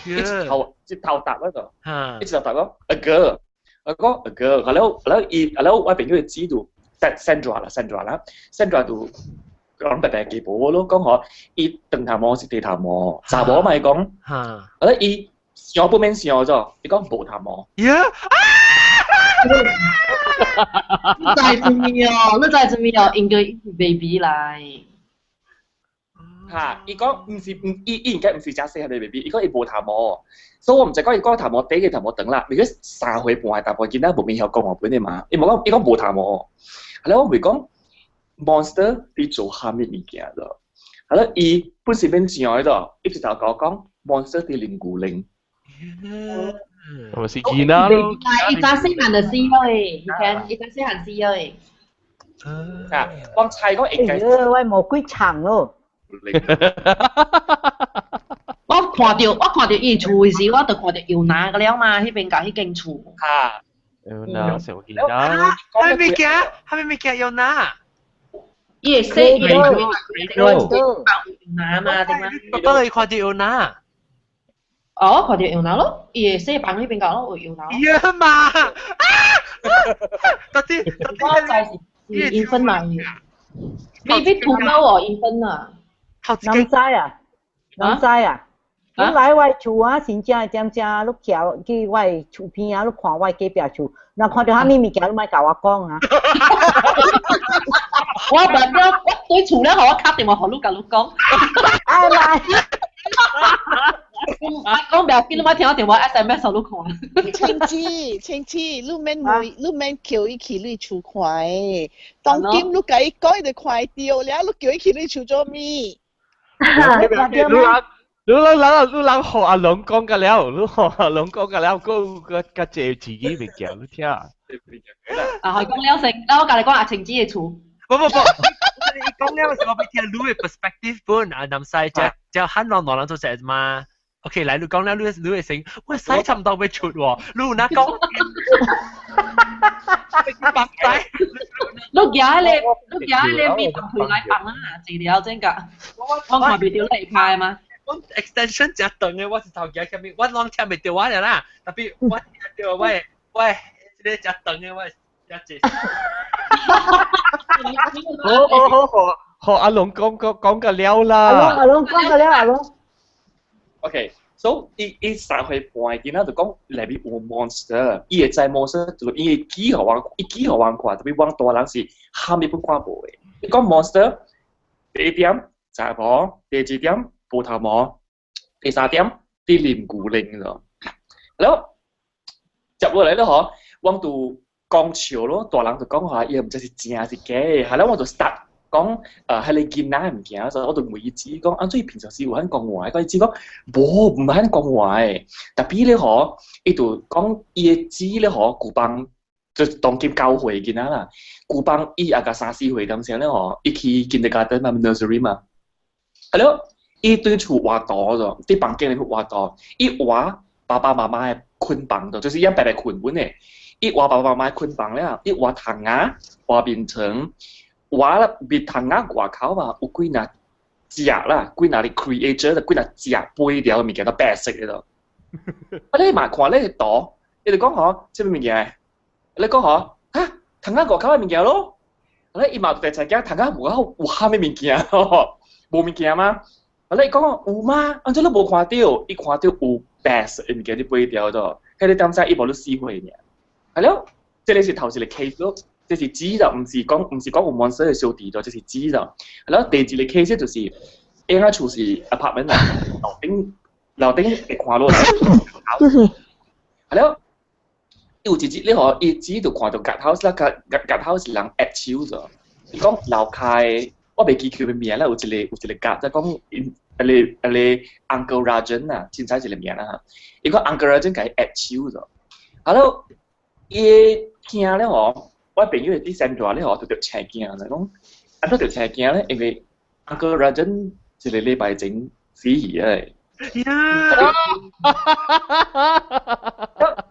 彼個，一頭一頭答彼個，一頭答講 a girl，我講 a girl，啊了啊了伊啊了我朋友知道 Sandra 啦，Sandra 啦，Sandra 就講白白記無咯，講吼伊長頭毛是短頭毛，查某嘛伊講，啊咧伊想不免想咗，伊講無頭毛。呀！你知做咩哦？你知做咩哦？應該是 baby 來。嚇！伊講毋是毋，伊伊應該毋是誠細漢的 baby，伊講伊無頭毛，所以我毋知講伊講頭毛短个頭毛長啦。如果3歲半的查埔囡仔無免曉講話本的嘛，伊無講伊講無頭毛。後來我會講 monster 佇做啥物物件咯？後來伊本是免想的咯，伊直頭共我講 monster 佇啉牛奶。我是囡仔咯。伊早細漢就死了誒，伊聽伊早細漢死了誒。啊，我猜講應該。哎我魔鬼長咯。我看到伊厝的時，我就看到油拿個了嘛，彼邊共彼間厝。嚇！油拿小見啦。係咪物件？係咪物件油拿？伊會洗伊會油拿嘛，對嗎？我當你看到油拿。哦，看到油拿咯，伊會洗房彼邊個咯，有油拿。呀嘛！到底我知是infant 嘛，未必土狗哦，infant 啊。南西啊，南西啊，你來我厝啊，真正點正，你徛去我的厝邊啊，你看我隔壁厝，若看著啥物物件，你莫共我講啊。我問了，我對厝了，予我敲電話予你，共你講。哎來。我講袂要緊，你莫聽我電話 SMS 予你看。清子，清子，你免問，你免叫伊去你厝看的。當今你共伊講，伊就看會著了，你叫伊去你厝做咩？你人你人你人學阿龍講個了，你學阿龍講個了，閣個個借自己物件，你聽。啊，佢講了先，那我共你講阿晴子的厝。不不不，你講了是我欲聽你的 perspective 本啊，南西只只漢人兩人做隻嘛。OK，來你講了，你會成，我使差唔多欲出喎，你有哪講？白使。你舉咧，你舉咧面回來放啊，治療真㗎。我看袂著你拍嗎？我 extension 真長嘅，我是頭舉下面，我攏聽袂著我啦，特別我聽著我我這個真長嘅，我真濟。好好好好，學阿龍講講講個了啦。阿龍阿龍講個了，阿龍。 OK，so 伊伊3歲半囡仔就講內面有 monster，伊會知 monster 就伊會記予我，伊記予我看，特別我大人是蝦米本看無的。伊講 monster，第一點查某，第二點無頭毛，第三點佇啉牛奶咯。然後接落來了嗬，我就講笑咯，大人就講話伊毋知是真是假，後來我就 start 講彼個囡仔物件，所以我就問伊姊講，按怎伊平常時有肯講話，伊姊講無，毋肯講話的。特別咧嗬，伊就講伊的姊咧嗬，舊幫就當今9歲囡仔啦，舊幫伊也甲3、4歲當時咧嗬，伊去 kindergarten 嘛，nursery 嘛，係咯，伊對厝活動咗，佇房間裡面活動，伊活爸爸媽媽的睏房咗，就是伊白白睏本的，伊活爸爸媽媽的睏房了，伊活窗仔，活眠床。我面窗仔外口嘛，有幾若隻啦，幾若個 creature，幾若隻飛掉物件都白色的咯。啊，你嘛看你圖，伊就講吼，這物件，你講吼，哈，窗仔外口的物件咯。啊，你伊嘛就知影窗仔外口有啥物物件吼，無物件嗎？啊，你講有嗎？按怎你無看著？伊看著有白色的物件佇飛掉咗，彼個點知伊無咧死火爾。係咯，這個是頭一個 case 咯。這是指就毋是講有 monster 的小弟咗，這是指就。然後第二個 case 就是，應該厝是 apartment 啦，樓頂會看落來。係咯，有一日你予伊姊就看著 guard house 啦，guard house 是人握手咗。伊講樓跤，我袂記佢名啦，有一個 guard，即講𪜶彼個 Uncle Rajan 啊，凊彩一個名啦嚇。伊講 Uncle Rajan 共伊握手咗。係咯，伊聽了吼。我朋友佇 Sandra 咧吼，就著青驚啦，講按怎著青驚咧？因為 Uncle Rajan 一個禮拜前死去啊！呀！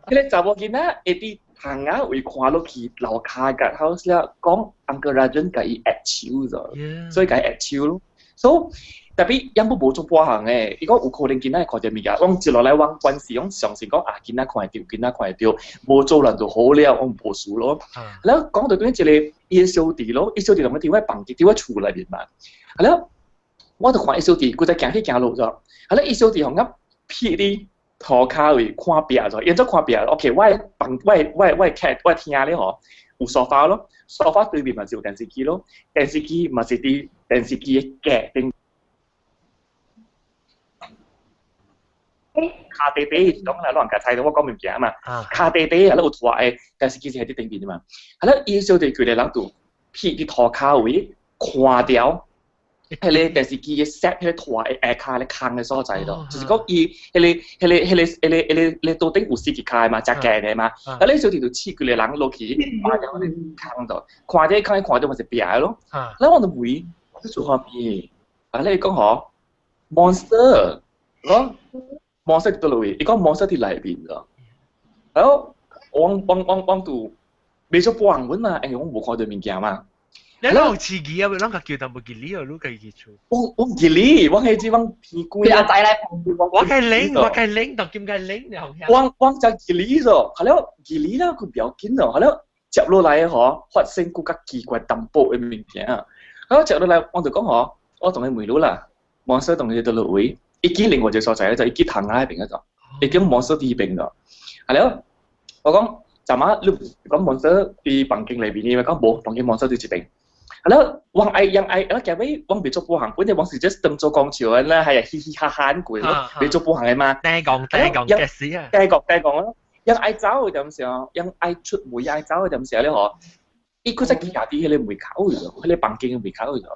彼個查某囡仔會佇窗仔位看落去樓跤 guard house 了，講 Uncle Rajan 共伊握手咗，所以共伊握手咯。所以特別也無做半項的，伊講有可能囡仔會看著物件，阮接落來阮關係，阮相信講啊，囡仔看會著，囡仔看會著，無做人就好了，阮無事咯。然後講到轉一個伊的小弟咯，伊小弟同我佇我房間，佇我厝內面嘛。然後我就看伊小弟，規只行去行落咗，後來伊小弟予𪜶撇佇塗跤位看壁咗，伊怎看壁？OK，我的房，我的客，我的廳咧吼，有沙發咯，沙發對面嘛是有電視機咯，電視機嘛是佇電視機的隔頂。跤底底講啦，老人家猜到我講物件嘛。跤底底啊，咧有拖的電視機是佇頂面的嘛。啊，咧伊小弟規个人就撇佇塗跤位看著，彼個電視機的 set 彼個拖的下跤咧空的所在咯，就是講伊彼個桌頂有四支跤的嘛，誠懸的嘛。啊，咧小弟就試規個人落去看著彼個空度，看著空看著嘛是壁的咯。咧我就問，這做啥物？啊你講嗬，monster，講 monster 佗落位，伊講 monster 佇內面咗。然後我就未做半行嘛，因為我無看到物件嘛。你攏有刺激啊？攏個叫淡薄吉利啊？你家己厝。我唔記得，我係只我偏鬼。阿仔來我計拎，我計拎，當兼計拎，你好。我就記得咗，係了記得啦，佢不要緊咯，係了接落來嗬，發生更加奇怪淡薄的物件。係了接落來，我就講嗬，我同佢問你啦，monster 同佢佗落位，伊去另外一個所在咧，就伊去唐仔那邊嗰度，伊叫 monster 佇彼邊咗。係了，我講，昨晚你講 monster 佇房間裏邊，你咪講無，房間 monster 佇這邊。係咯，我愛人愛，我結尾我未做半行，本來我是 just 當做講笑啦，係啊，嘻嘻哈哈過咯，未做半行嘅嘛。低講低講嘅事啊！低講低講咯，人愛走嘅點時候，人愛出門愛走嘅點時候咧嗬，伊佢在徛佇彼個門口度，彼個房間嘅門口度。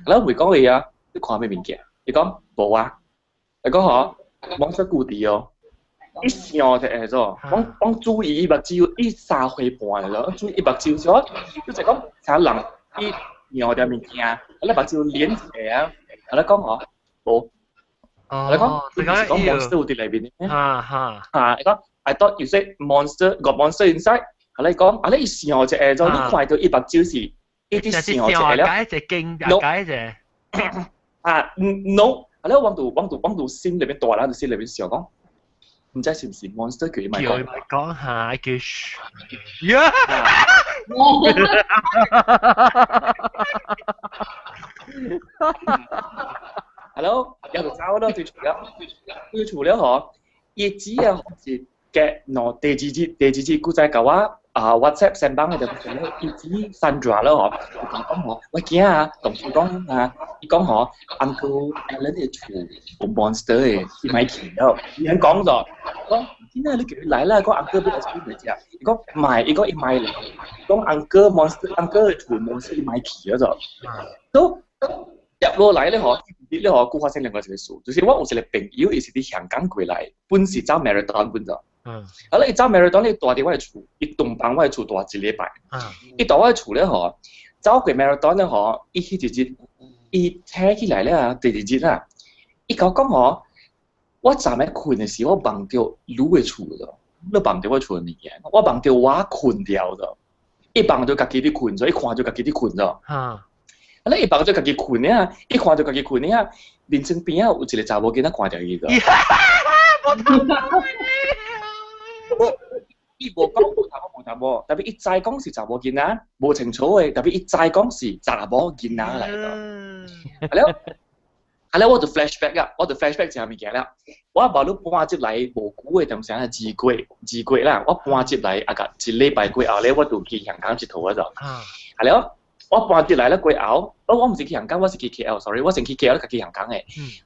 係咯，門講伊啊，你看咩物件？伊講無啊，伊講嗬，網上固定哦。伊想一下咗，我注意伊目睭，伊3歲半了，注意伊目睭咗，就係講啥人伊尿條物件，啊，你目睭連起來啊，啊，你講嗬，無，你講，你講 monster 有佇內面嘅，哈哈，啊，你講，I thought you said monster got monster inside，啊，你講，啊，你想一下咗，你看到伊目睭是，伊啲想一下了，解一隻驚，解一隻，啊，no，啊，你往度心裏面大人就心裏面想講。唔知是唔是 monster 叫伊咪講，講下叫噓，呀！係咯，有就走咯，最除了，最除了嗬，伊只啊是嘅喏，第二日古仔甲我啊 WhatsApp send 幫嘅就係咧，伊只 Sandra 咯嗬，講講嗬，我驚啊，同事講啊，伊講嗬，Uncle Alan 嘅厝有 monster 嘅，伊咪去咯，伊肯講咗，講點解你叫佢來啦？講 Uncle 俾我出嚟食，伊講唔係，伊講伊買嚟，講 Uncle monster，Uncle 嘅厝 monster 伊咪去咗就，都入落來咧嗬，你咧嗬，古發生另外一個事，就是我有一個朋友，伊是佇香港過來，本是走 marathon 本咗。啊！你走 marathon，你住佇我的厝，伊東房我的厝住一禮拜。伊住我的厝咧吼，走過 marathon 咧吼，伊彼一日，伊醒起來咧啊，第二日啊，伊共我講吼，我昨暝睏的時，我夢著你的厝咗，你夢著我厝的物件，我夢著我睏掉咗，伊夢著家己佇睏咗，伊看著家己佇睏咗。啊！你伊夢著家己睏啊，伊看著家己睏啊，面床邊仔有一個查某囡仔看著伊咗。伊無講有查某無查某，特別伊知講是查某囡仔，無清楚的，特別伊知講是查某囡仔來的。係了，係了，我就 flashback 啊，我就 flashback 一下物件了。我無你搬入來無久的，當時啊2月啦，我搬入來啊個一禮拜過後咧，我就去香港佚佗啊就。係了，我搬入來了過後，我毋是去香港，我是去 KL，sorry，我先去 KL，才去香港的。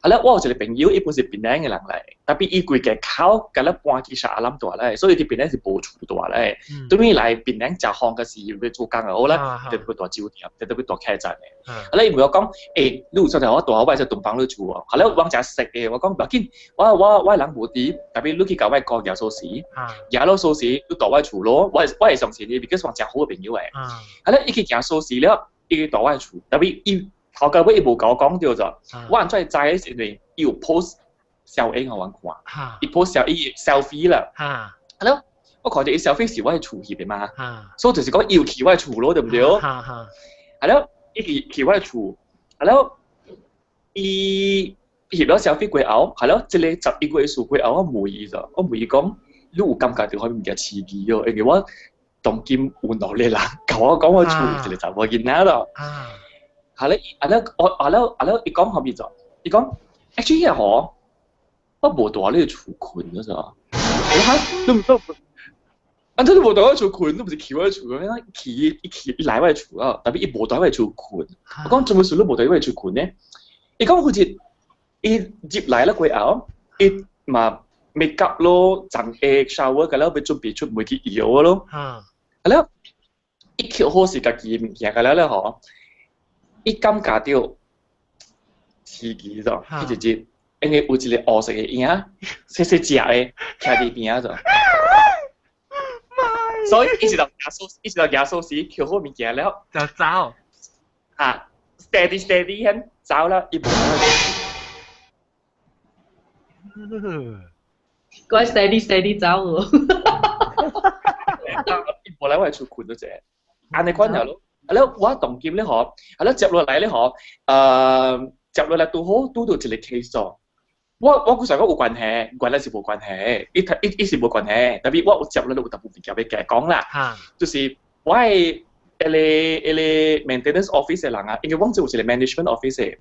係了，我有一個朋友，伊本是檳城的人來，特別伊規家口，共咱搬去沙阿南住咧，所以佇檳城是無厝住咧。對面來檳城食飯，個是欲做工就好啦，特別住酒店，特別住客棧的。啊，咧伊問我講，欸，你有做條我住我會使東房你厝哦。後來我誠熟的，我講無要緊，我人無佇，特別你去共我哥舉鎖匙，舉了鎖匙，你住我厝咯，我會相信你，because 我誠好的朋友的。啊，咧伊去舉鎖匙了。伊去住我厝，特別伊頭家尾伊無共我講著咗，我按怎會知是因為伊有 post 小影予阮看，伊 post 小伊 selfie 啦，係咯，我看著伊 selfie 是我的厝翕的嘛，所以就是講伊有去我的厝咯，對毋對？係咯，伊去我的厝，係咯，伊翕了 selfie 過後，係咯，這個11月數過後，我問伊咗，我問伊講，你有感覺著啥物件刺激哦？因為我當今有兩個人共我講我厝一個查某囡仔咯，係咧，啊咧，我啊咧啊咧，伊講啥物做？伊講，actually 嗬，我無蹛你厝睏咗咋？我哈，你毋都，啊，你無蹛我厝睏，你毋是去我厝咩？去伊去伊來我厝啊，特別伊無蹛我厝睏。我講做乜事你無蹛我厝睏呢？伊講好似伊入來了過後，伊嘛 make up 咯，妝 shower 個了，欲準備出門去搖咯。啊了，伊抾好是家己的物件，個了了吼，伊感覺著刺激咗，彼一日，因為有一個烏色的影，細細隻的，徛佇邊仔咗。所以伊是伊是到耶穌時抾好物件了，就走。啊，steady steady 很，走啦，伊無來。該 steady steady 走喎。伊無來我厝睏咗者，按呢款了咯。啊了，我當今咧嗬，啊了接落來咧嗬，接落來拄好拄到一個 case 咗。我古時講有關係，原來是無關係，伊伊伊是無關係，特別我有接落來有淡薄物件欲加講啦，就是我的彼個 maintenance office 的人啊，因為阮這有一個 management office 的，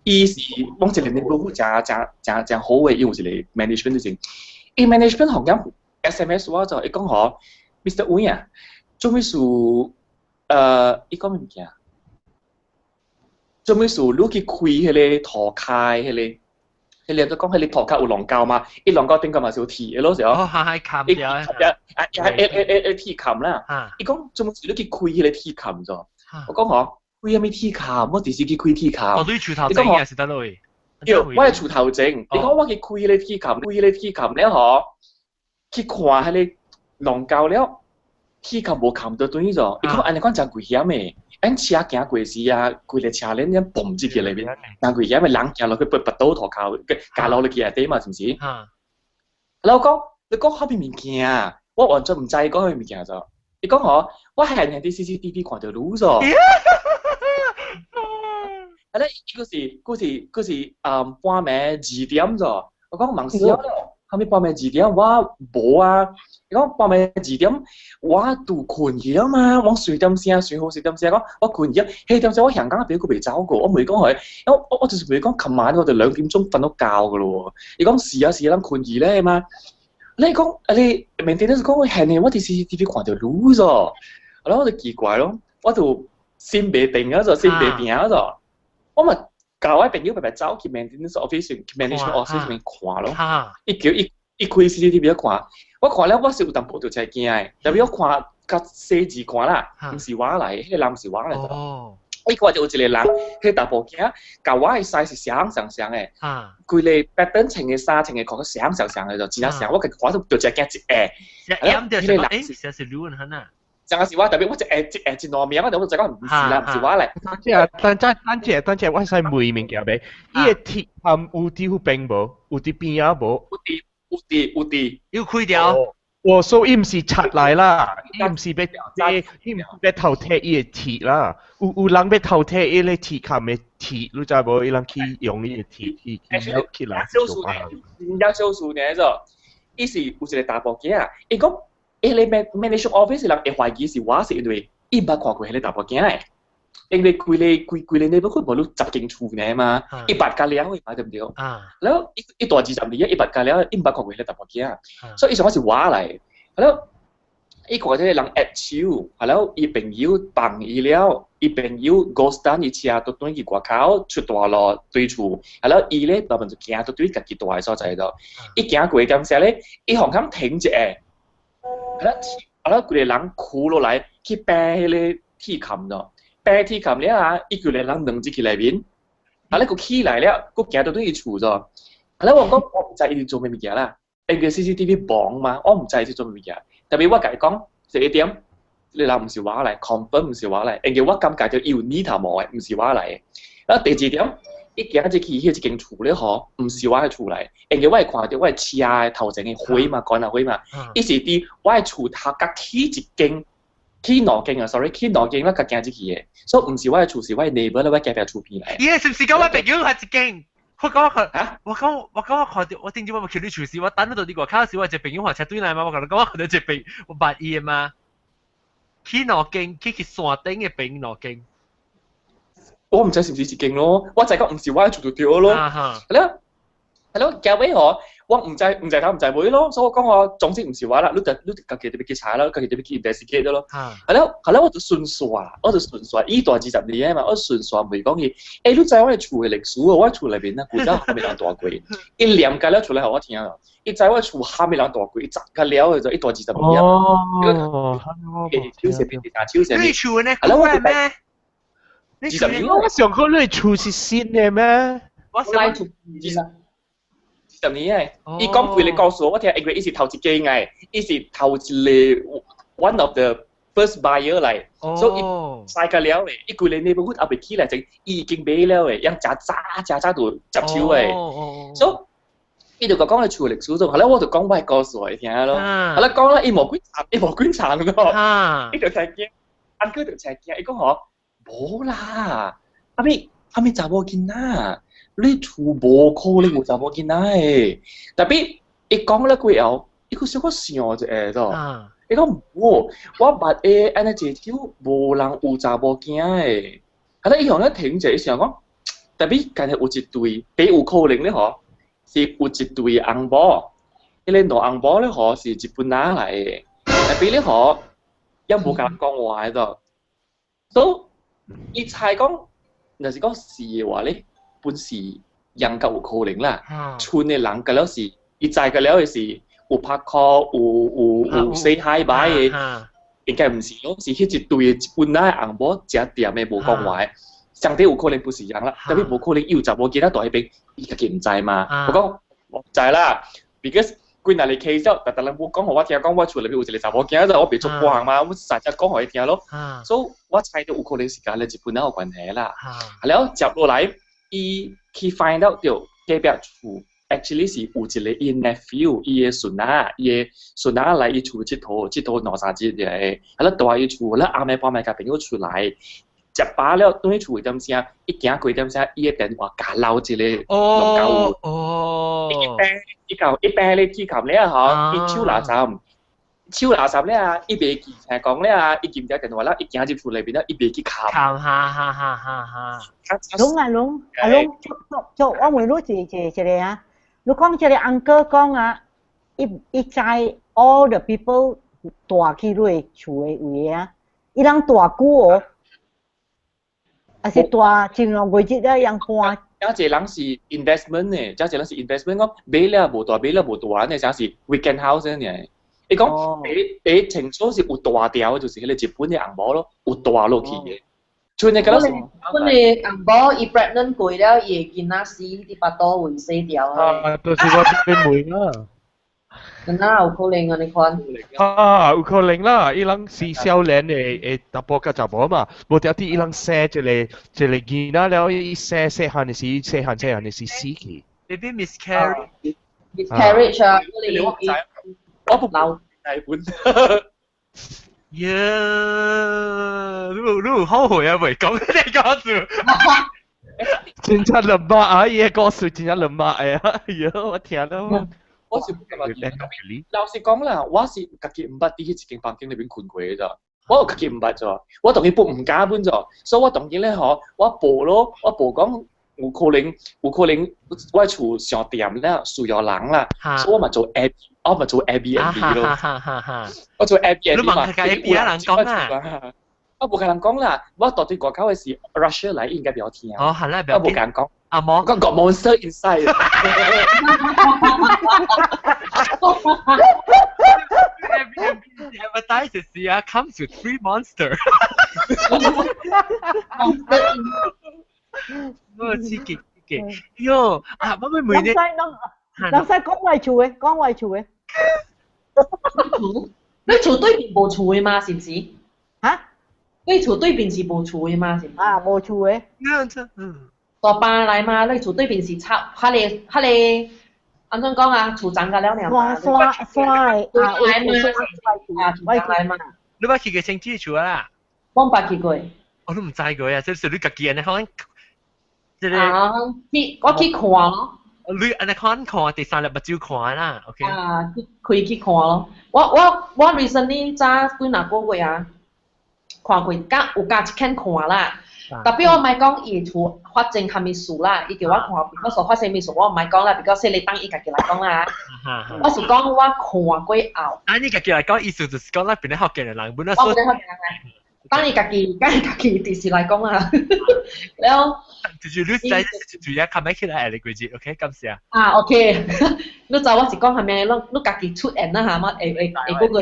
伊是阮一個 neighborhood 誠誠誠誠好的，伊有一個 management 就是，伊 management 好像 SMS 我就伊講吼，Mr. Wee 啊，做咩事？伊講咩物件？做咩事？你去開彼個塗跤彼個。彼個都講彼個塗跤有龍溝嘛？伊龍溝頂個嘛是有鐵的咯，是哦，係係冚掉啊！啊啊一鐵冚啦！伊講做咩事你去開彼個鐵冚咗？我講吼，開啥物鐵冚？我直接去開鐵冚。哦，你厝頭前還是佗落？對，我佇厝頭前。伊講我去開彼個鐵冚，開彼個鐵冚了吼，去看彼個龍溝了，鐵冚無冚到轉咗。伊講按呢款誠危險的。咱車行過時啊，規个車鏈這嘣入去內面，人危險的人行落去被拔倒塗跤，加落去內底嘛，是毋是？然後講，你講啥物物件？我完全毋知講啥物件咗。伊講吼，我係佇 CCTV 看著你咗。啊咧，伊閣是閣是閣是半暝2點咗。我講茫時了，啥物半暝二點我無啊。伊講半暝二點我拄睏去了嘛，我隨點聲，隨好隨點聲講我睏去，彼點聲我香港朋友閣袂走過，我問伊講佢，我就是問伊講，琴晚我就2點鐘瞓到覺㗎咯喎。伊講是啊是啊，咱睏去咧嘛。你講啊你 maintenance 講係呢，我佇 CCTV 看著你咗，然後我就奇怪咯，我就心袂定啊，就心袂平啊，就我嘛共我朋友白白走去 maintenance office，management office 面看咯，伊叫伊伊開 CCTV 看，我看了我是有淡薄著真驚的，特別我看較細緻看啦，毋是我來，彼個人毋是我來。伊看著有一個人，彼個查埔囝，共我的 size 是相相像的，規个 pattern 穿的衫穿的褲相相像的就真正像，我家己看著就真驚一下。啱著是誒，是你很啊。真係是我，特別我一下一下一兩名，我就講毋是啦，毋是我來。等陣等陣等陣，我使問物件未？伊個鐵冚有佇彼邊無？有佇邊仔無？有佇有佇有佇。要開掉。我所以伊毋是拆來啦，伊毋是欲伊毋是欲偷提伊个鐵啦。有人欲偷提伊个鐵冚的鐵，你知無？伊人去用伊个鐵去去去來做啊。真少數呢，就伊是有一個查埔囝，伊講。彼个 management office 人會懷疑是我，是因為伊捌看過彼個查埔囝的，因為規个規規个 neighborhood 無你10間厝呢嘛，伊捌甲了的嘛，對毋對？然後伊伊大20年，伊捌甲了，伊毋捌看過彼個查埔囝，所以伊想講是我來。然後伊看這個人握手，然後伊朋友放伊了，伊朋友 ghost 等伊車都轉去外口出大路對厝，然後伊咧大部分就行到對家己住的所在度，伊行過點時咧，伊紅坎停一下。啊！啊！規個人跍落來去掰彼个鐵冚咯，掰鐵冚了啊！伊規个人軟入去內面，啊！咧閣起來了，閣行到對伊厝咗。啊！咧我講我毋知伊佇做啥物件啦，因為 CCTV 綁嘛，我毋知伊佇做啥物件。特別我共伊講，第一點，這个人毋是我來，confirm 毋是我來，因為我感覺著伊有乳頭毛的，毋是我來的。啊，第二點，伊行入去彼一間厝咧吼，毋是我的厝來，因為我會看著我的車的頭前的火嘛，關啊火嘛，伊是佇我的厝頭閣起一間，起兩間啊，sorry，起兩間我閣行入去的，所以毋是我的厝，是我的 neighbor 咧，我隔壁厝邊來。耶，是毋是講我朋友係一間？我講我看，我講我講我看著，我頂朝我去你厝時，我等到你外口時，我一個朋友話車對來嘛，我共你講我看著一個朋友，我捌伊的嘛，起兩間，起去山頂的朋友兩間。我毋知是毋是一間咯，我知講毋是我的厝就對咯。係咯，係咯，結尾嗬，我毋知毋知頭毋知尾咯，所以我講我總之毋是我啦，你就你家己特別去查啦，家己特別去 investigate 咯。係咯，係咯，我就順煞，我就順煞，伊大20年嘛，我順煞問講伊，你知我的厝的歷史哦？我厝內面啊，古早啥物人住過？伊念甲了出來予我聽咯，伊知我厝啥物人住過，伊十甲了的就伊大20年。哦，手勢變手勢。你厝呢？係咯，我咩？你我上個你厝是新的咩？我上厝 20年的，伊講幾个故事我聽，因為伊是頭一間的，伊是頭一個 one of the first buyer 嚟，所以曬個了嘅，伊規个 neighborhood 後邊起來就已經買了嘅，樣食早食早就接手嘅，所以伊就講講你厝歷史就，後來我就講我故事伊聽咯，後來講啦，伊無幾層，伊無幾層咯，伊就真驚，安哥就真驚，伊講吼無啦，阿咪阿咪查某囡仔，你厝無可能有查某囡仔的，特別伊講了過後，伊閣小可想一下咾。伊講無，我捌的按呢濟少無人有查某囝的，啊！伊向咧停者，伊想講，特別敢若有一對，比有可能咧吼，是有一對翁某，彼个兩翁某咧吼是日本人來的，特別咧吼，也無共人講話的咾，所以伊猜講，若是講是的話咧，本是應該有可能啦，村的人個了是，伊知個了的是。有拍 call，有有有 say hi bye 的，應該毋是咯，是彼一對日本仔的翁某誠恬的無講話的，相對有可能不是人啦，特別無可能伊有查某囝仔蹛彼邊，伊家己毋知嘛。我講我毋知啦，because 幾若日 case 了，逐逐人無講予我聽，講我厝內面有一個查某囝仔，我袂做半項嘛，我實在講予伊聽咯。所以我猜著有可能是佮日本仔有關係啦。了接落來，伊去 find out 著隔壁厝。actually 是有一個伊 nephew，伊的孫仔，伊的孫仔來伊厝𨑨迌，𨑨迌兩三日個，啊咧蹛伊厝，咧暗暝半暝共朋友出來，食飽了轉去厝一點聲，伊行過一點聲，伊的電話共留一个農家有。伊病伊到伊病咧去冚了吼，伊手垃圾，手垃圾了啊，伊袂記聽講了啊，伊撳條電話了，伊行入厝內面了，伊袂記冚。冚哈哈哈哈哈。攏啊攏啊攏，做做做，我問你一一一个啊。你講這個 uncle 講啊，伊伊知 all the people 蹛去你厝的位啊，伊人蹛久哦，還是蹛前兩個月了，人搬。這濟人是 investment 呢，這濟人是 investment 講買了無蹛，買了無蹛，呢啥是 weekend house 呢？伊講第第清楚是有蹛條，就是彼個日本的翁某咯，有蹛落去的。像你個本的翁某伊 pregnant 過了，伊的囡仔死佇腹肚位死掉啊！就是我變妹啦。那有可能啊？你看。啊，有可能啦！伊人是少年的的查埔佮查某嘛，無條啲伊人生一个一个囡仔了，伊生細漢的時，細漢細漢的時死去。 Maybe miscarriage。 miscarriage 啊！我不老大本。呀！你你後悔啊？未講你講住。真正冷馬啊！伊个故事真正冷馬哎呀！呀，我聽到。我是不感覺。老實講啦，我是家己毋捌佇彼一間房間內面睏過的咋。我有家己毋捌咋，我當然不毋敢本咋，所以我當然咧吼，我報咯，我報講有可能有可能我厝上恬咧需要人啦，所以我嘛做 A，我嘛做 Airbnb 咯。我做 Airbnb 嘛。你問佢個人講啦。我無共人講啦，我蹛佇外口的是 Russia 來，應該袂曉聽。哦，係啦，我無共人講。阿毛，我講 monster inside。 Airbnb advertise 是啊，comes with free monster。哦，刺激刺激。喲，啊，我咪每年。人使講我厝的，講我厝的。你厝對面無厝的嗎？是毋是？嚇？你厝對面是無厝的嗎？是毋？啊，無厝的。嗯。大班來嘛？你厝對面是插，彼个彼个，按怎講啊？厝長甲了爾嘛？山山的啊，來嘛？啊，厝長來嘛？你捌去過清水厝啊？我毋捌去過。我都毋知過啊！這是你家己按呢可能，這個啊，去我去看咯。你按呢看看第三粒目睭看啦，OK？啊，去開去看咯。我我我 recently 早幾若個月啊，看過，佮有佮一間看啦。特別我毋愛講伊厝發生啥物事啦，伊叫我看，我說發生啥物事，我毋愛講啦，比較細你當伊家己來講啦。我是講我看過後。啊，你家己來講，意思就是講咱邊咧福建的人，本來我邊咧福建人來，當伊家己，當伊家己直是來講啦。了。就是你知就也看唔起來的規則，OK，感謝。啊，OK，你知我是講啥物，你你家己出現啦嚇，我會會會嗰個。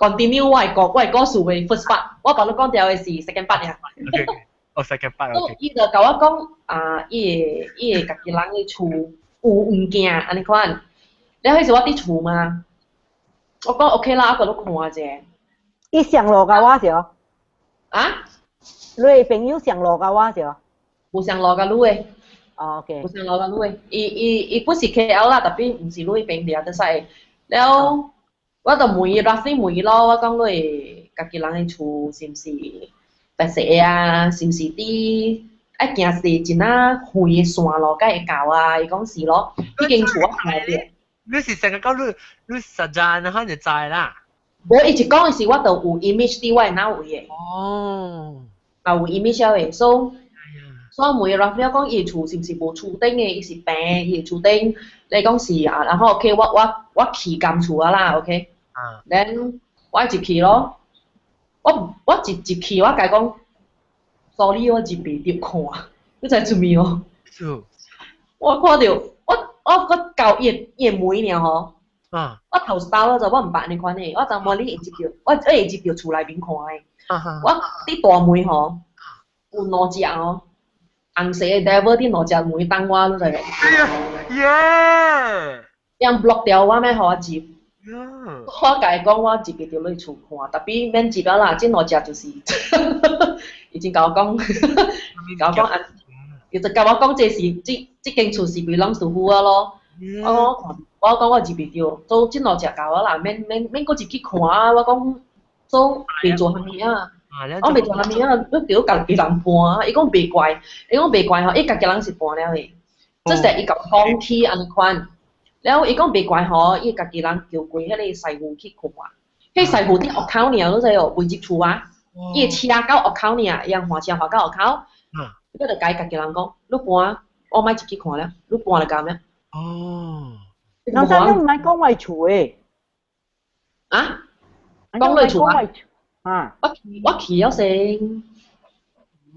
continue 我的故事的 first part，我把你講掉的是 second part 呀。 OK，哦 second part，OK。伊就共我講啊，伊的伊的家己人的厝有物件按呢款，了彼時我佇厝嘛，我講 OK 啦，我閣你看者。伊上路甲我著。啊？你朋友上路甲我著？無上路甲你的。哦，OK。無上路甲你的，伊伊伊本是 KL 啦，tapi 毋是你邊佇得使。了，我就問伊，roughly 問伊咯，我講你家己人的厝是毋是白色的啊？是毋是佇愛行是真啊遠的山路才會到啊？伊講是咯，彼間厝我看著。你是成個講你你實在可能就知啦。無，伊一講的是我就有 image 佇我的腦位的。哦。啊有 image 的，所以所以問伊 roughly 講伊的厝是毋是無厝頂的，伊是平，伊的厝頂，你講是啊，然後 OK，我我我去間厝啊啦，OK。啊。 then 我一入去咯，我我一入去我共伊講，sorry，我入袂著看，你知做物哦？我看著我我閣到伊的伊的門爾吼。啊！我頭兜了就我毋捌按呢款的，我昨暝你會入著，我會入著厝內面看的。我佇大門吼，有兩隻哦，紅色的 devil 佇兩隻門等我，你知無？耶！人 block 掉我，免予我入。我共伊講我入袂著你厝看，tapi 免入啊啦，這兩隻就是，已經共我講，共我講按，伊就共我講這是這這間厝是 belong to who 啊咯。我講看，我講我入袂著，做這兩隻共我啦，免免免閣入去看啊！我講做袂做啥物啊？我袂做啥物啊？你著家己人搬啊！伊講袂怪，伊講袂怪吼，伊家己人是搬了的，這是伊共講起按呢款。了伊講袂怪吼，伊家己人叫過迄個師傅去看，彼師傅佇屋口爾，你知無？袂入厝啊！伊的車到屋口爾，伊通換車換到屋口，伊就共伊家己人講：你搬，我莫入去看了，你搬就夠了。哦。人生你毋莫講我厝的。啊？講你厝啊？啊！我我去了先。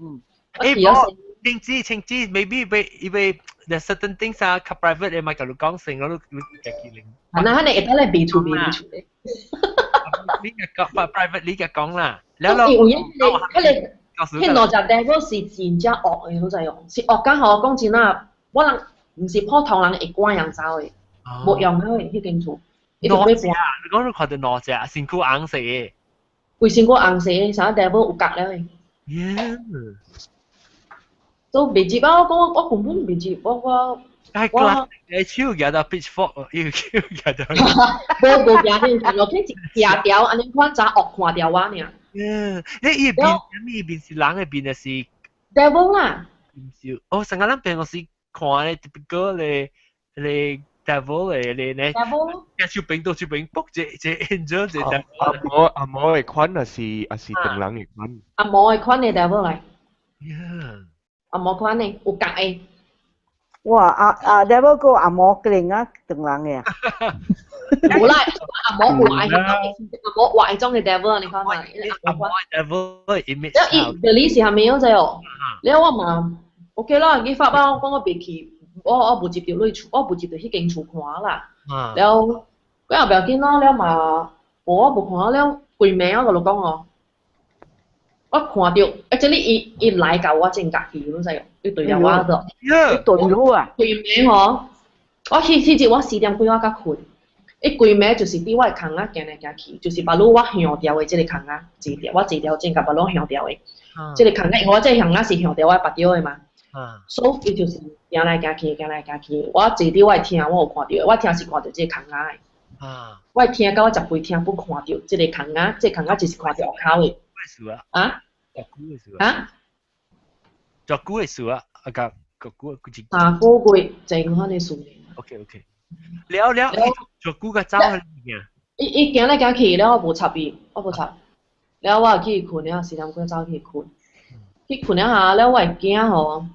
嗯。我去了先。清知清知，maybe 被因為 there's certain things 啊，較 private 你咪共你講成，我都你自己拎。係啦，肯定會當咧袂厝袂厝的。你嘅講 private 你嘅講啦。了有影迄個迄個彼兩隻 devil 是真正惡的，你知無？是惡甲吼，講真啊，我人毋是普通人會趕人走的，無用的彼間厝。兩隻，你講你看著兩隻，身軀紅色的。規身軀紅色的，啥 devil 有角了的。 Yeah。都袂入啊！我講我根本袂入，我我。係我手舉到 pitchfork，伊手舉到。無無舉到，落去一條條，按呢款早惡看著我爾。嗯，你伊面伊面是人的面，還是 devil 啦？毋是，哦，上個咱平常時看咧，typical 咧咧 devil 咧咧咧。 devil。手邊到手邊，卜這這 angel 這 devil。阿摩阿摩的款，還是還是唐人的款？阿摩的款的 devil 來。 Yeah。阿摩款的，有角的。哇！阿阿 devil 個阿摩勁啊，唐人的啊。無啦，阿摩畫的，阿摩畫迄種的 devil，你看嘛。阿摩 devil image。了伊 belief 是啥物我知哦。了我嘛，OK 啦，伊發我講我袂去，我我無入著你厝，我無入著彼間厝看啦。了，過後不要緊咯，了嘛，無我無看了，規暝我共你講哦。我看著，啊，這裡伊伊來到我正家去，你知無？伊對著我做。伊對你啊？規暝吼，我彼彼日我四點幾我才睏，伊規暝就是佇我的空仔行來行去，就是腹魯我向掉的這個空仔，坐掉我坐掉正共腹魯向掉的，這個空仔，因為我這個空仔是向掉我的腹掉的嘛，所以伊就是行來行去，行來行去，我坐佇我的廳，我有看著，我廳是看著這個空仔的，我的廳甲我十幾廳本看著這個空仔，這個空仔就是看著屋口的。啊？偌久的事啊？偌久的事啊？啊個個久幾 3個月前款的事。 OK OK。了了，偌久個走去物伊伊行來行去了，我無插伊，我無插。了我去睏了，四點幾走去睏。去睏了下，了我會驚吼，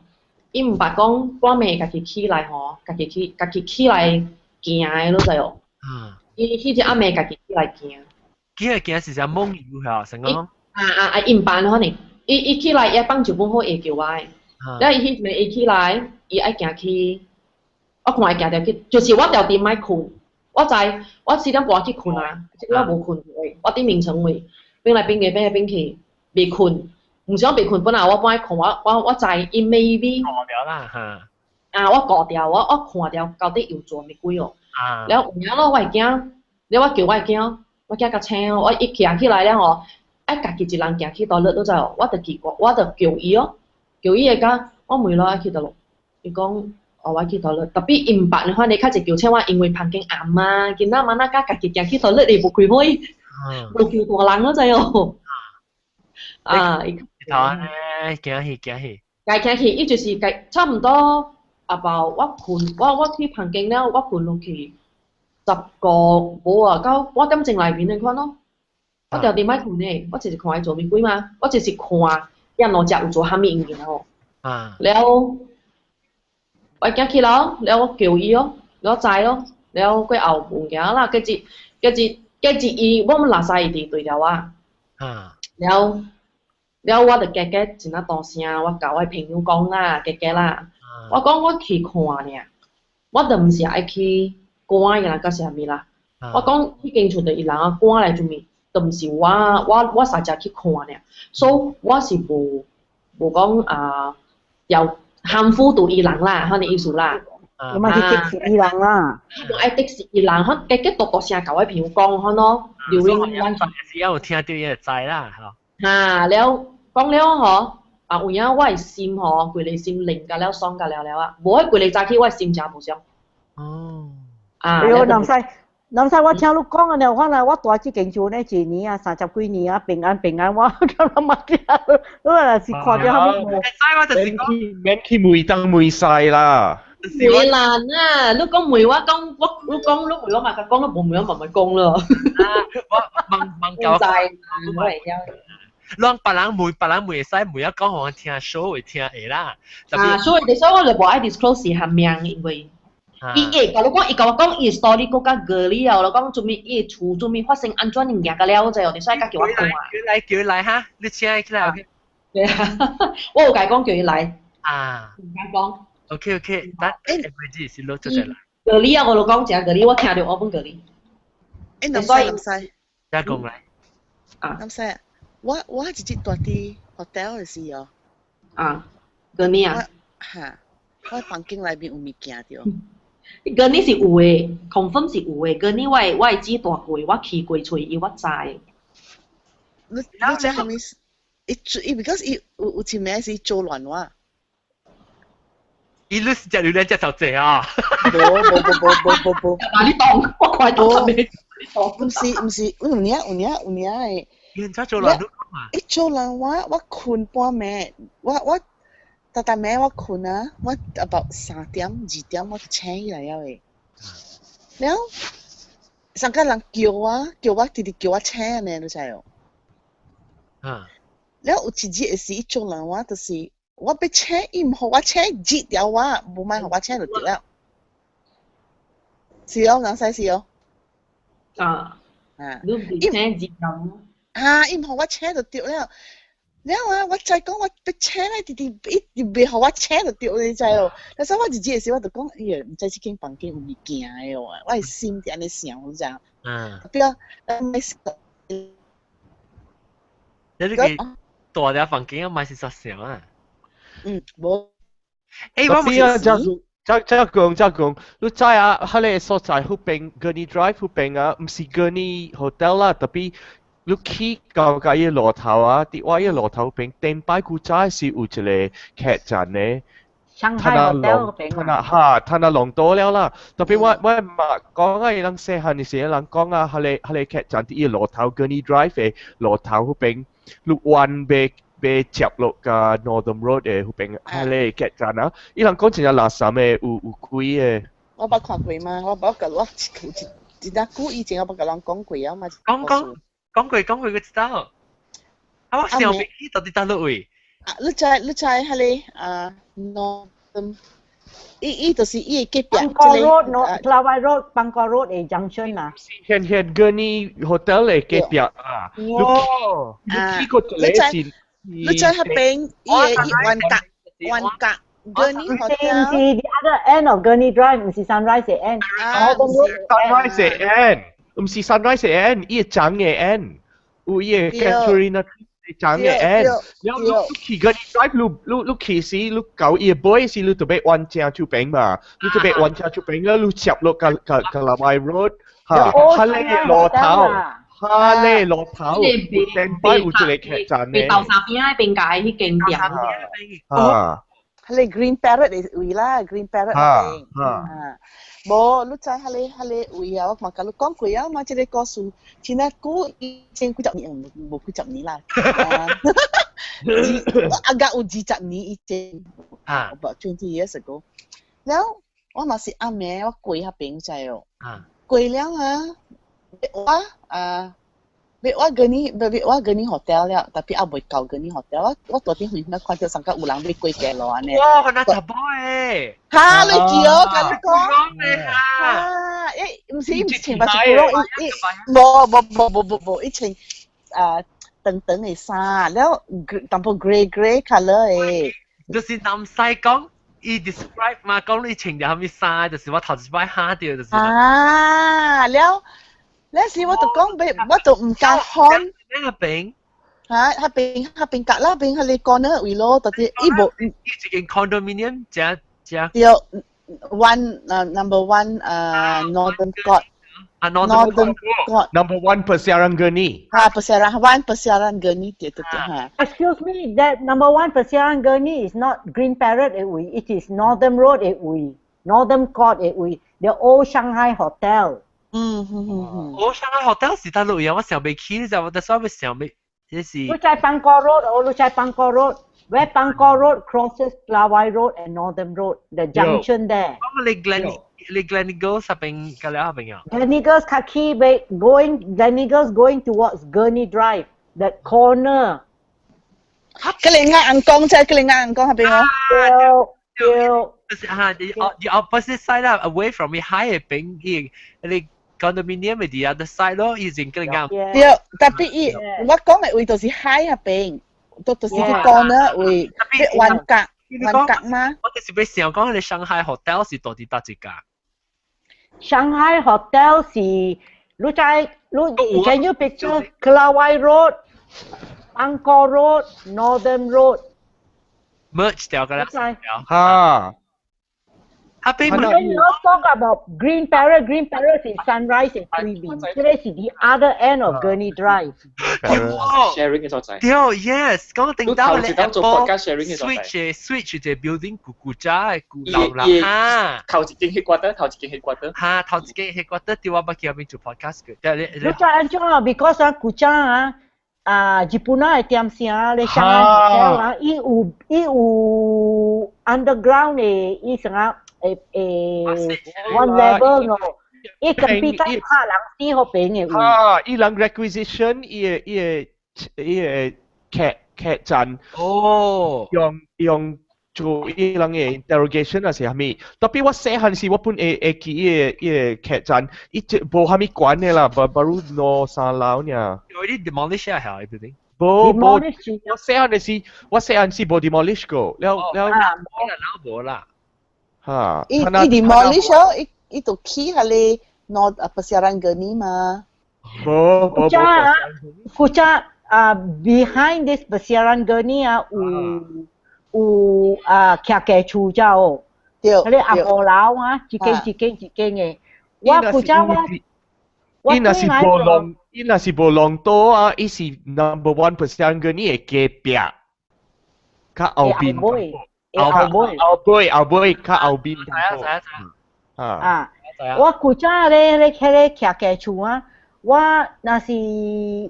伊毋捌講半暝家己起來吼，家己起家己起來行的，你知無？伊彼隻暗暝家己起來行。行行是啥夢遊嚇？成講。啊啊啊！伊毋捌可能，伊伊起來伊放一本好會叫我的。了伊彼暝伊起來，伊愛行去，我看伊行著去，就是我著佇莫睏。我知我四點半去睏啊，這個我無睏去，我佇眠床位，變來變去變來變去，袂睏，毋是講袂睏，本來我本來睏，我我我知伊 maybe。過掉啦嚇。啊！我顧掉，我我看掉到底有做物鬼哦。了有影咯，我會驚，了我叫我的囝，我驚甲請我一行起來了吼，愛家己一人行去 toilet 都知哦，我就奇怪，我就叫伊哦，叫伊會講，我問咯愛去佗落，伊講哦我去 toilet，特別伊毋捌你看你較濟叫請我，因為旁邊暗啊，囡仔嘛那甲家己行去 toilet 伊無開門，無叫大人都知哦。啊，伊頭咧行去行去，家行去，伊就是家差唔多阿包我困，我去房間了，我困落去十個無啊，到半點鐘內面你看咯。我條條莫困呢，我就是看伊做物鬼嘛，我就是看伊兩隻有做啥物物件哦。了，我行去了，了我叫伊哦，了知咯，了過後物件啦，過一過一過一伊，我們垃圾伊佇對了我。了了，我就加加真啊大聲，我共我朋友講啦，加加啦，我講我去看爾，我就毋是愛去趕伊人甲啥物啦。我講彼間厝的伊人啊趕來做物，都毋是我實際去看爾，所以我是無無講啊，要含糊到伊人啦，彼個意思啦。你嘛去敵視伊人啦。我愛敵視伊人，彼加加大大聲共我朋友講，彼咯，留言咱。只要有聽到伊就知啦，吼。哈，了講了吼，啊有影我的心吼，規个心靈甲了爽甲了了啊，無彼規个早起我的心情無爽。哦。啊。哎喲，南西，南西，我聽你講啊，我來我住這間厝呢，一年啊，三十幾年啊，平安平安，我感覺嘛驚，我若是看著啥物無。我就是講，免去問東問西啦。會難啊！你講問我講，我你講你問我嘛，甲講，你無問我慢慢講咯。我問問夠。知，我會曉。攏別人問，別人問會使問一講，予我聽，show 會聽會啦。啊，所以所以我就無愛 disclose 是蝦名，因為伊會共你講，伊共我講伊 story 閣較 girly 啊，我講做物伊厝做物發生按怎物件甲了，知哦，所以較叫我看。叫來叫來哈，你請伊起來 OK。對啊，我有共伊講叫伊來。啊。毋敢講。 OK OK，咱誒，是落出嚟啦。 girly 啊，我就講誠 girly，我聽著我本 girly。誒，南西南西。再講來。啊。南西，我一直住佇 hotel 的時哦。啊，Gurney 啊。哈，我房間內面有物件著。 Gurney 是有的，confirm 是有的。Gurney 我的姊住過，我去過揣伊，我知。你知蝦米？伊做伊，because 伊有一暝是做亂我。伊你是食榴蓮食頭濟啊？無無無無無無無。啊！你當我看到未？毋是毋是，有影有影有影的。伊怎做亂你講嘛？伊做亂我，我困半暝，我逐逐暝我困啊，我 about 3點2點我就醒起來了的。了，上個人叫我，叫我直直叫我醒呢，你知無？啊。了有一日是伊做亂我，就是我欲醒，伊毋予我醒，擠掉我，無愛予我醒就對了。是哦，人使是哦。啊。啊。你毋是醒擠掉？啊！伊毋予我醒就對了。了啊！我再講我欲醒咧，直直伊袂予我醒就對，你知無？但是我一日的時，我就講，哎呀，毋知這間房間有物件的哦，我的心就按呢想，你知無？嗯。對啊，你這個大條房間，莫是煞想啊？嗯，無。欸，我知啊，這這講這講，你知啊？彼个所在彼邊 Gurney Drive 彼邊啊，毋是 Gurney Hotel 啦，特別你去到甲伊路頭啊，佇我伊路頭邊，頂擺古早是有一個客棧的。上海 hotel 嗰邊啊，他哈，他那弄多了啦。特別我嘛講啊，伊人細漢的時，人講啊，彼個客棧佇伊路頭 Gurney Drive 的路頭彼邊，你彎欲欲接落甲 Northern Road 的彼邊，彼個客棧啊，伊人講真正垃圾的，有鬼的。我捌看過嘛，我捌共我有一一陣久以前我捌共人講過啊嘛。講講講過講過，佢知道。啊，我想袂起到底佗落位。啊，你知彼個啊，Northern，伊就是伊的隔壁。 Pangkor Road, no, Kelawai Road, Pangkor Road 的 junction 啊。現現 Gurney Hotel 的隔壁啊。哦。你去過一個是？你知彼邊伊的伊彎角彎角 Gurney Hotel。毋是 the other end of Gurney Drive，毋是 Sunrise 的 end。啊，Sunrise 的 end，毋是 Sunrise 的 end，伊的長的 end，有伊的 Casuarina 長的 end。然後你去 Gurney Drive，你去時，你到伊的尾時，你就欲彎正手邊嘛，你就欲彎正手邊了，你接落甲甲 Kelawai Road，哈，彼個路頭。哈咧落頭，頂擺有一個客棧咧。豆沙邊仔邊界彼間店。啊。彼個 Green Parrot 的位啦，Green Parrot 那邊。啊。無，你知彼个彼个位啊，我嘛共你講過啊嘛，這個故事真正久，以前幾十年，無幾十年啦。我阿有20年以前，about 20 years ago。了，我嘛是暗暝，我過彼邊知哦。過了啊，我啊，欲我 Gurney，欲我 Gurney hotel 了，tapi 猶未到 Gurney hotel，我蹛佇遠遠看著上個有人欲過街路按呢。哇，那查埔誒！哈，你記哦，共你講。哈，欸，毋是毋是穿目一褲咯，伊伊無無無無無無，伊穿啊長長的衫，了淡薄 grey grey colour 的。就是南西講，伊 describe 嘛，講你穿著啥物衫，就是我頭一擺嚇著，就是。啊，了。那時我就講欲，我就毋敢看。那邊？嚇，彼邊隔啦邊，彼個 corner 位咯，就是伊無。伊一間 condominium，正正。對，one number one Northern Court。啊，Northern Court。 Number one Persiaran Gurney。哈，Persiaran one Persiaran Gurney 對對對哈。 Excuse me, that number one Persiaran Gurney is not Green Parrot 的位，it is Northern Road 的位，Northern Court 的位，the old Shanghai Hotel。嗯嗯嗯嗯。我 Shanghai Hotel 是佗落啊，我想袂起，你知無？但是我想袂，這是。你知 Pangkor Road，哦，你知 Pangkor Road，where Pangkor Road crosses Kelawai Road and Northern Road, the junction there。咁你 Glen 你 Gleneagles 那邊隔了那邊啊？Gleneagles 較起欲 going Gleneagles going towards Gurney Drive, that corner。吉你啱硬講啫，吉你啱硬講那邊哦。對對。就是啊，the opposite side 啦，away from 伊海的邊，伊你 condominium 的 the other side 咯，伊是更啱。對，tapi 伊我講的位就是海那邊，都就是去 corner 位，灣角灣角嘛。我就是欲想講，你 Shanghai Hotel 是佗佇佗一間？ Shanghai Hotel 是你知你 can you picture Kelawai Road, Pangkor Road, Northern Road? merge 掉㗎啦。哈。啊，邊 When you talk about Green Parrot, Green Parrot 是 Sunrise 的對面，這個是the other end of Gurney Drive。 sharing 嘅所在。對，yes，講頂到你做 podcast sharing 嘅所在。 switch switch 一個 building 舊舊早的舊樓啦，哈。頭一間 headquarter，頭一間 headquarter。哈，頭一間 headquarter 對我捌去那邊做 podcast 嘅。你知按怎啊？Because 啊，舊早啊，啊，日本仔的店聲咧，Shanghai Hotel 啊，伊有 underground 的，伊啥啊？誒誒，one level 咯，伊跟比較拍人死好平的位。啊，伊人 requisition 伊个客客棧。哦。用用做伊人的 interrogation 還是啥物？tapi 我細漢時我本會會記伊个伊个客棧，伊這無啥物管的啦，baru 兩三樓爾。有啲 demolish 下下 building。無無，我細漢的時，我細漢時無 demolish 過，了了。無啦。哈。伊伊 demolish 哦，伊伊就起彼个 North Persiaran Gurney 嘛。無無無。古早啊，古早啊，behind this Persiaran Gurney 啊，有有啊，徛家厝遮哦。對。彼个紅毛樓啊，一間一間一間的。我古早我我伊若是無弄，伊若是無弄到啊，伊是 number one Persiaran Gurney 的隔壁，較後邊。後尾，後尾後尾較後邊。知啊知啊知啊。啊！我古早咧咧彼个徛家厝啊，我若是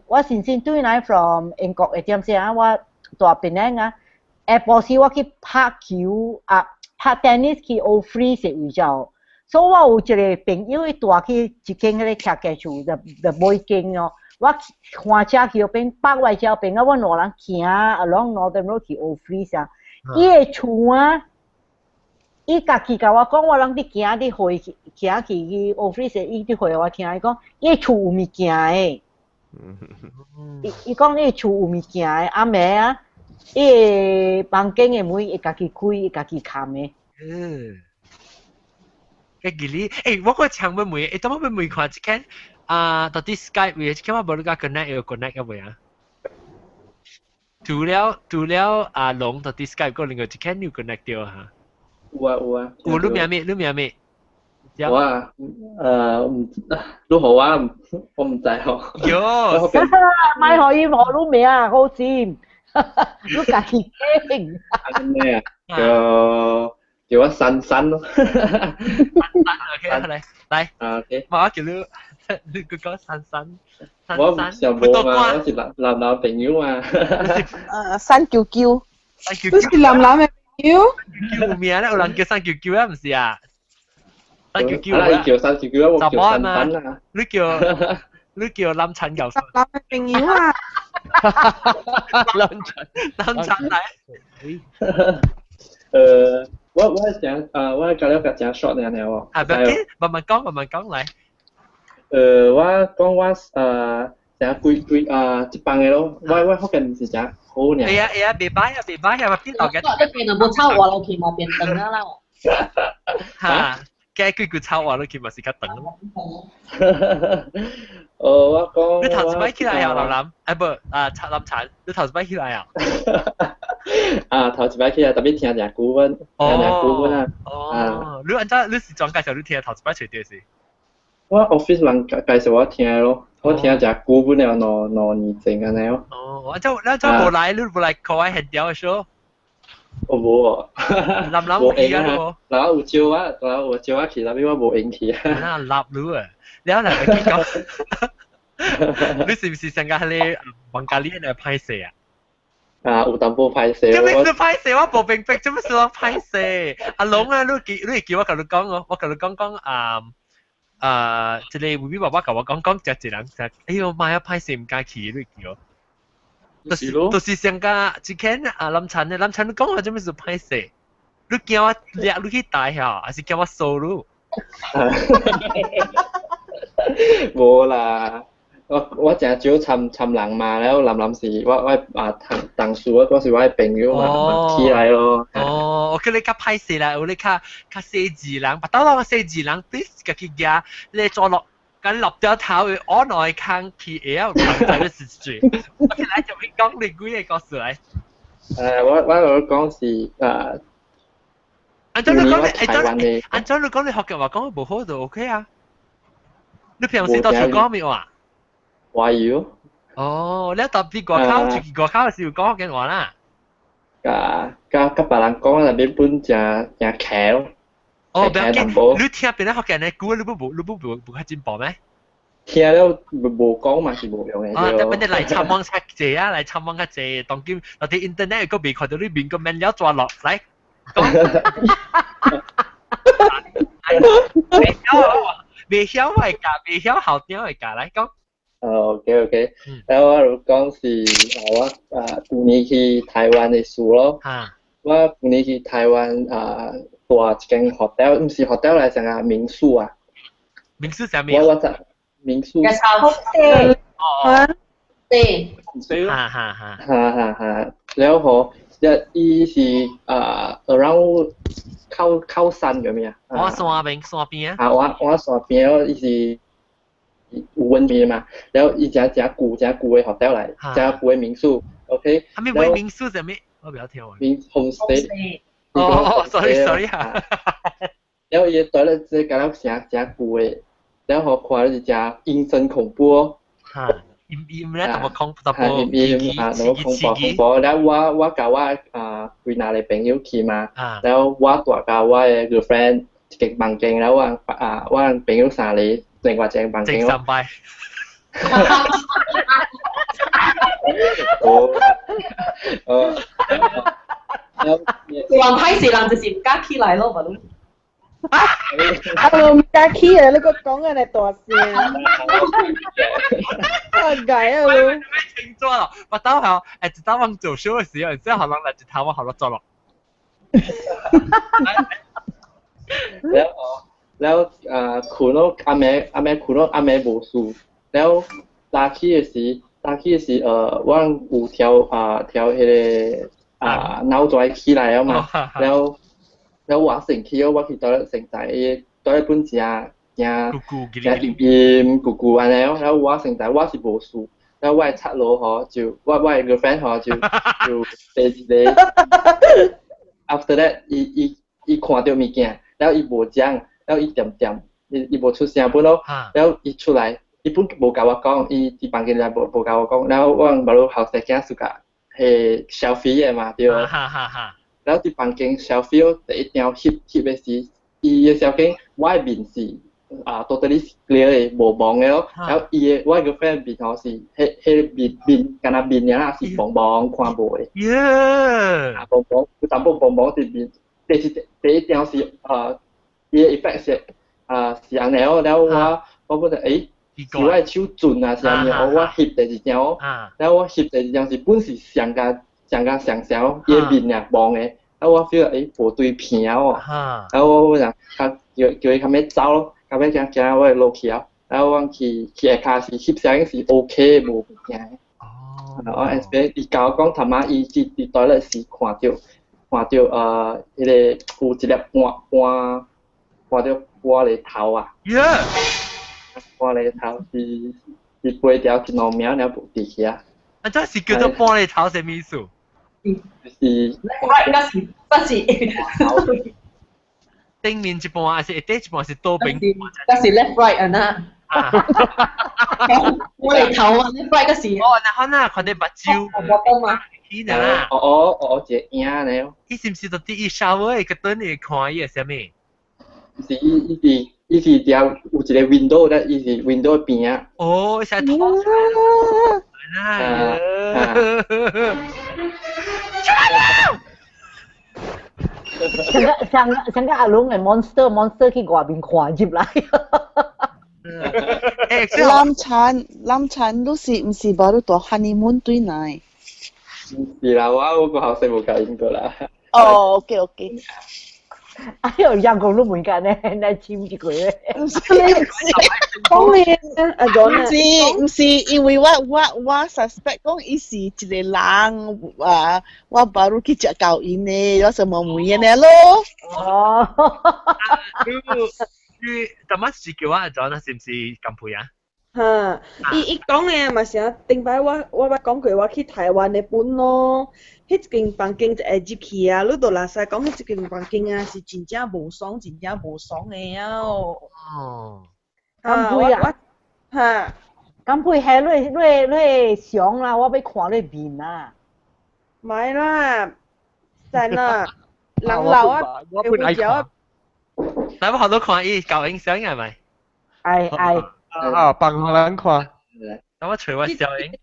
我先先轉來 from 英國的點先啊，我蹛檳城啊，下晡時我去拍球啊，拍 tennis 去 Old 是位遮，所以我有一個朋友伊蹛去一間彼個徛家厝的的尾間哦，我換車去彼邊，北外車邊啊，阮兩人行 along Northern Road 去 Old 啊，伊的厝啊。伊家己共我講，我攏佇行佇回去，行去去 office，伊佇回我聽伊講，伊厝有物件的。伊伊講伊厝有物件的，暗暝啊，伊个房間的門會家己開，會家己冚的。嗯。會記哩，欸，我閣搶欲問，欸，當我欲問看一間啊，到底 Skype 位，這間我無你共 connect 會 connect 個未啊？除了除了阿龍到底 Skype 個另外一間有 connect 著哈？有啊有啊。有你名咩？你名咩？我啊，唔，你好啊，我唔知嗬。喲，咪可以學你名啊，好尖，你家己傾。咩啊？叫我珊珊咯。珊珊，OK，嚟嚟。啊，OK。我叫你，你佢講珊珊。我唔想冇嘛，我是男男男朋友嘛。三舅舅。你是男男嘅朋友？叫名咧，有人叫三舅舅啊，唔是啊？三舅舅啊，你叫三舅舅，我叫珊珊啊。你叫林陳又。男嘅朋友啊。林陳，林陳嚟。我想啊，我教了個真 short 呢呢喎。啊，唔緊，慢慢講，慢慢講嚟。我講我成幾幾啊一幫嘅咯，我福建唔是誠好呢。會啊會啊，袂歹啊袂歹啊，變到嘅。你變就無臭話落去嘛，變長啊啦。嚇！加幾句臭話落去嘛是較長咯。我講。你頭一擺起來啊，林林，哎不，啊，陳林陳，你頭一擺起來啊？啊，頭一擺起來，特別聽誠久阮，聽誠久阮啊。哦，你按怎？你是怎介紹你聽頭一擺揣著是？我 office 人介紹我聽咯，我聽誠久本了，兩年前按呢咯。哦，我怎你怎無來？你無來看我現場的 show？我無哦。林林有去啊？無？人有招我，人有招我去，但係我無閒去。那立你啊！你嚟去講，你是唔是上個迄個王家麗來拍攝啊？啊，有淡薄歹勢。做咩事歹勢？我無明白，做咩事攏歹勢？阿龍啊，你記你會記我共你講哦，我共你講講啊。啊！這個維維爸爸共我講講，食一人食，哎喲媽呀，歹勢毋敢去，你會記哦？就是上個之前啊，林陳的林陳，你講話做咩事歹勢？你驚我掠你去大嚇，還是驚我收你？無啦，我誠少參人嘛，然後臨臨時我啊同事，我是我的朋友嘛，嘛起來咯。哦，我叫你較歹勢啦，有你較較細緻人，白兜啦，細緻人，please 家己行，你坐落，緊落掉頭，我內空去會曉人在咧是水。我來就去講你幾個故事來。我講是啊。按照你講你，按照你講你福建話講無好就 OK 啊。你平時到處講咩話？華語。哦，你特別外口出去外口時講福建話啦。甲甲甲別人講，那邊本誠誠騎咯。哦，不要緊，你聽別人福建的歌，你不較進步咩？聽了無講嘛是無用的。啊，特別你來參訪較濟啊，來參訪較濟，當今嗱啲 internet 個未看到你面個面了抓落來。未曉會教，未曉後點會教來講。哦，OK OK，然後我就講是我啊，舊年去台灣的事咯。我舊年去台灣啊，住一間 hotel，毋是 hotel 來，啥啊民宿啊。民宿啥物？我知民宿。 homestay。哦。對。哈哈哈。哈哈哈，然後伊是啊 around 靠靠山咁樣。我山邊山邊啊。啊，我山邊咯，伊是有溫泉嘛，然後伊誠誠舊誠舊的 hotel 來，誠舊的民宿，OK。啥物買民宿啥物？我不曉聽喎。民 homestay。哦，sorry sorry 哈。然後伊住咧這間了誠誠舊的，然後看了是誠陰森恐怖哦。哈，陰陰咧，淡薄恐淡薄陰陰啊，淡薄恐怖恐怖。然後我佮我啊幾若個朋友去嘛，然後我住佮我的 girlfriend 一間房間，然後我啊我朋友三個，另外一間房間。正三擺。哦，哦，人歹勢，人就是毋敢起來咯，嘛攏。啊，我毋敢起啊！你閣講按呢大聲，啊，解啊你！清楚咯，我到後一到我做 show 的時候，之後人來一頭我好落做咯。然後然後啊，睏咯，暗暝暗暝睏咯，暗暝無事。然後早起的時，早起的時，我有調啊調彼個啊腦仔起來了嘛，然後。然後我先去，我去倒咧先在伊倒咧本誠誠誠陰陰舊舊按呢，然後我先在我是無事，然後我的賊佬吼就我的 girlfriend 吼就就第一個，after that 伊伊伊看著物件，然後伊無講，然後伊恬恬伊伊無出聲本咯，了伊出來，伊本無共我講，伊佇房間內無無共我講，了我嘛路後生囝 suka 彼 selfie 的嘛對。哈哈哈。了佇房間 selfie 第一張翕翕的時，伊的小鏡我的面是啊，totally clear 的，無蒙的咯。了伊的我 girlfriend 面吼是，彼彼面面敢若面爾啦，是蒙蒙看無的。耶！啊，蒙蒙有淡薄蒙蒙佇面。第一第一張是啊，伊的 effect 是啊是按呢哦，了我我本來欸，是我的手震啊，是按呢哦，我翕第二張哦，了我翕第二張是本是上甲上甲上上，伊的面爾蒙的，啊我 feel 欸無對片哦，啊我我想較叫叫伊較欲走咯，較欲行行我會落去啊，然後我去去下跤時翕相是 OK 無物件的。哦。我 expect 伊共我講，頭仔伊去佇 toilet 時看著。看著呃，彼個有一粒半半看著玻璃頭啊！玻璃頭是是飛掉一兩秒爾無佇遐。啊，這是叫做玻璃頭啥物意思？是。 Right，那是那是。頂面一半還是下底一半是倒邊？那是 left right 啊那。玻璃頭啊，left right 嗰是。哦，那可能看到目睭。我嘛。哦哦哦，一個影呢。伊是毋是就佇伊 shower 個等伊看伊的啥物？是伊伊是伊是佇有一個 window 咧，伊是 window 邊仔。哦，伊是拖。啊！上個上上個阿龍的 monster monster 去外面看入來。林產林產，你是毋是無你蹛 honeymoon 對來？是啦，我我個後生無共𪜶過啦。哦，OK OK。哎喲，陽光你問間呢，來簽一個咧。毋是，講你阿 John 毋是毋是，因為我我我 suspect 講伊是一個人啊，我 baru 去食狗𪜶的，我想問問呢咯。哦。你你，頭仔是叫我阿 John 是毋是甘佩啊？哈，伊伊講的嘛是啊，頂擺我我捌講過，我去台灣的本咯，彼間房間就會入去啊，你就若使講彼間房間啊是真正無爽，真正無爽的啊哦。哦。甘佩啊！哈，甘佩係你你你相啦，我欲看你面啊。莫啦，真啦，人老啊，我本愛看。來，我好多看伊搞影相係咪？愛愛。啊，放予咱看。等我揣我小影。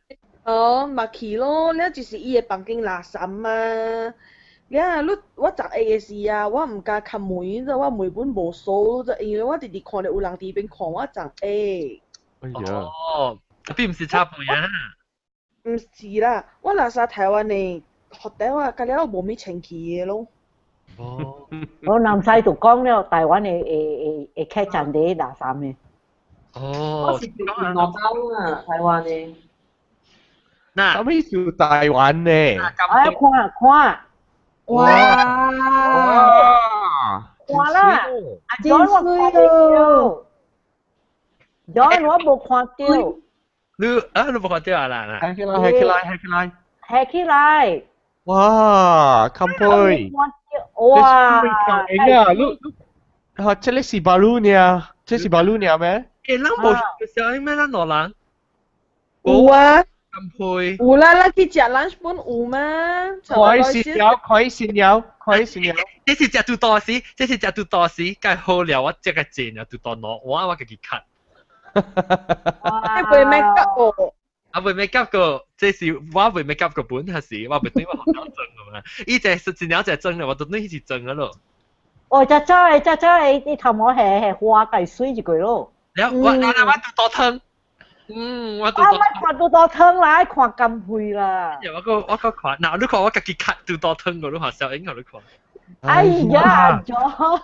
哦，嘛去咯，了就是伊的房間垃圾嘛。了，你我十下的時啊，我毋敢開門，我門本無鎖，因為我直直看著有人佇邊看我十下。哎呀！哦，並毋是插門啊。毋是啦，我垃圾台灣的 hotel 啊，甲了無物清氣的咯。哦。我南西就講了，台灣的的的客棧佇垃圾的。哦，我是住檳州啊，台灣的。那啥物是台灣呢？哎，看看，哇！看啦，阿 John 我看著，John 我無看著。你啊，你無看著啊啦？起來，起來，起來，起來！哇，乾杯！哇！哎呀，你你，啊，這個是 baru 呢？這是 baru 呢咩？欸，咱無小英咩？咱兩人有啊，乾杯。有啦，咱去食 lunch 本有嗎？開心了，開心了，開心了。這是食拄多時，這是食拄多時，該好了，我這個錢啊，拄多攞，我我家己 cut。你袂 make up 哦？啊，袂 make up 個，這是我袂 make up 個本，還是我袂對我學校裝個嘛？伊這是真了這裝了，我都對是裝個咯。哦，這這個這這個，你頭毛係係花計水一個咯。了，我我我拄多湯，嗯，我拄多。我看拄多湯啦，看甘配啦。我閣我閣看，嗱，你看我家己較拄多湯個，你看小英個你看。哎呀，咗。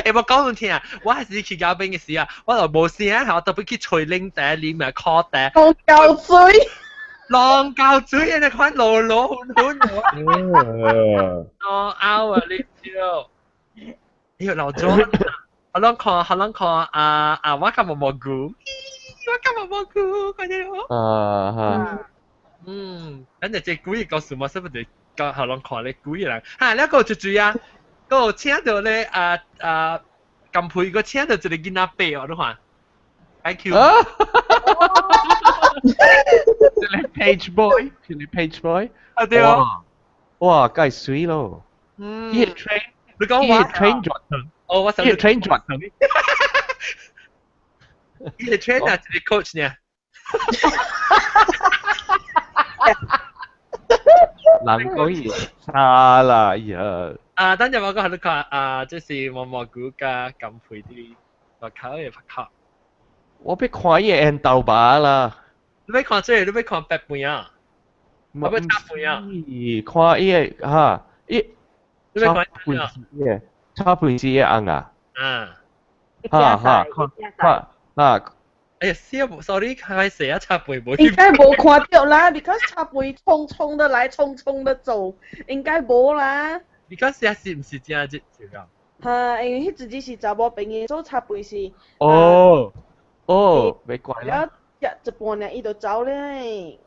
欸，我講你聽啊，我還是去嘉賓嘅時啊，我就無聲啊，我特別去吹冷茶、啉啊苦茶。浪膠水。浪膠水，你看老老粉粉。哦，拗啊，你笑。哎呦，老咗。我攏看，我攏看啊啊！我敢無蘑菇，我敢無蘑菇，看見無？啊哈。嗯，咱就這鬼故事嘛，是不是？講予攏看咧鬼人，哈，了閣有一嘴啊，閣有請著咧啊啊，金佩個請到一個囡仔伯哦，你看，IQ。這個 page boy，這個 page boy。啊對哦。哇，梗係水咯。嗯。伊 train，你講伊 train 轉哦，我想伊 train 轉伊個 trainer 一個 coach 呢。人講伊差啦，哎呀。啊，等陣我講你看啊，這是毛毛菇加金佩啲外口嘅拍卡。我欲看伊緣投吧啦。你欲看這個，你欲看白背啊？我欲插背啊？看伊個哈，伊你欲看背是插背是伊翁啊？啊。哈哈，看看啊。哎呀，死啊！sorry，開始啊，插背無。應該無看到啦，because 插背匆匆的來，匆匆的走，應該無啦。 because 是毋是真熱就講？哈，因為彼陣時是查某朋友做插背是。哦哦，袂怪啦。一一半爾，伊就走咧。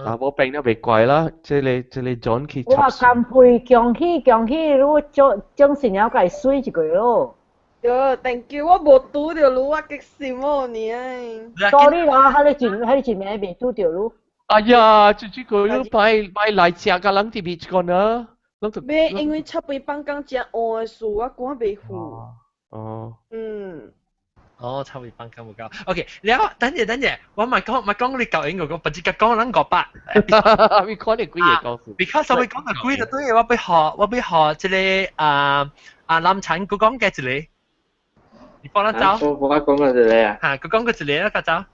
查某朋友袂怪啦，這個這個 John 去哇，干配恭喜恭喜，你將將新娘共水一個咯。對，thank you，我無拄著你，我激心哦你。 Sorry 啦，彼個真名未拄著你。哎呀，這這個你擺擺來食甲人佇邊一個呢？袂，因為插杯放工食晏的事，我趕袂赴。哦。嗯。哦，插杯放工無夠。OK，了，等陣等陣，我咪講咪講你舊英國個，不只講咱五百。你看你幾個故事？Because 我講個幾個對，我欲學，我欲學這個啊啊南產佢講嘅一個。你幫咱走。我我講過一個啊。嚇，佢講過一個啦，較早。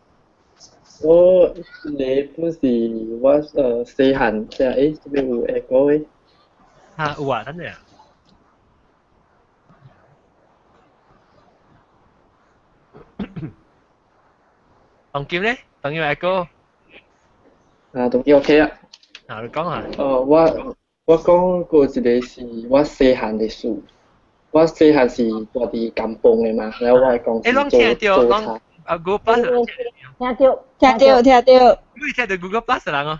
我你本是我細漢，即係這邊有下個嘅。嚇有啊，等陣。董金咧，董金阿哥。啊，董金 OK 啊。啊，你講下。哦，我我講過一個是我細漢的事。我細漢是住佇甘榜的嘛，然後我的公司做做茶。啊，Google Plus 聽著，聽著，聽著。你聽著 Google Plus 人哦。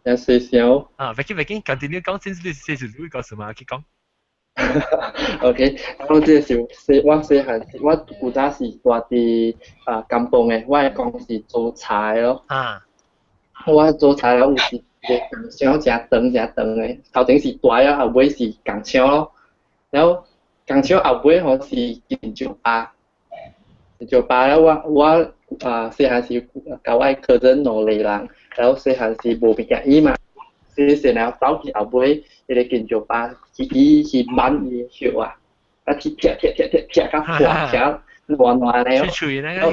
有細小。啊，別緊別緊，continue 講先，你先是你講什麼去講。 OK，我這個是細我細漢，我古早是住佇啊甘榜的，我的公司做茶的咯。啊。我做茶了有一個工廠誠長誠長的，頭前是大啊，後尾是工廠咯，然後。工廠後尾吼是金石吧，金石吧了我我啊細漢時交我客人兩個人，然後細漢時無物件伊嘛，細細然後走去後尾彼個金石吧去伊去挽伊的葉啊，啊去拆拆拆拆拆甲破拆爛爛了，脆了有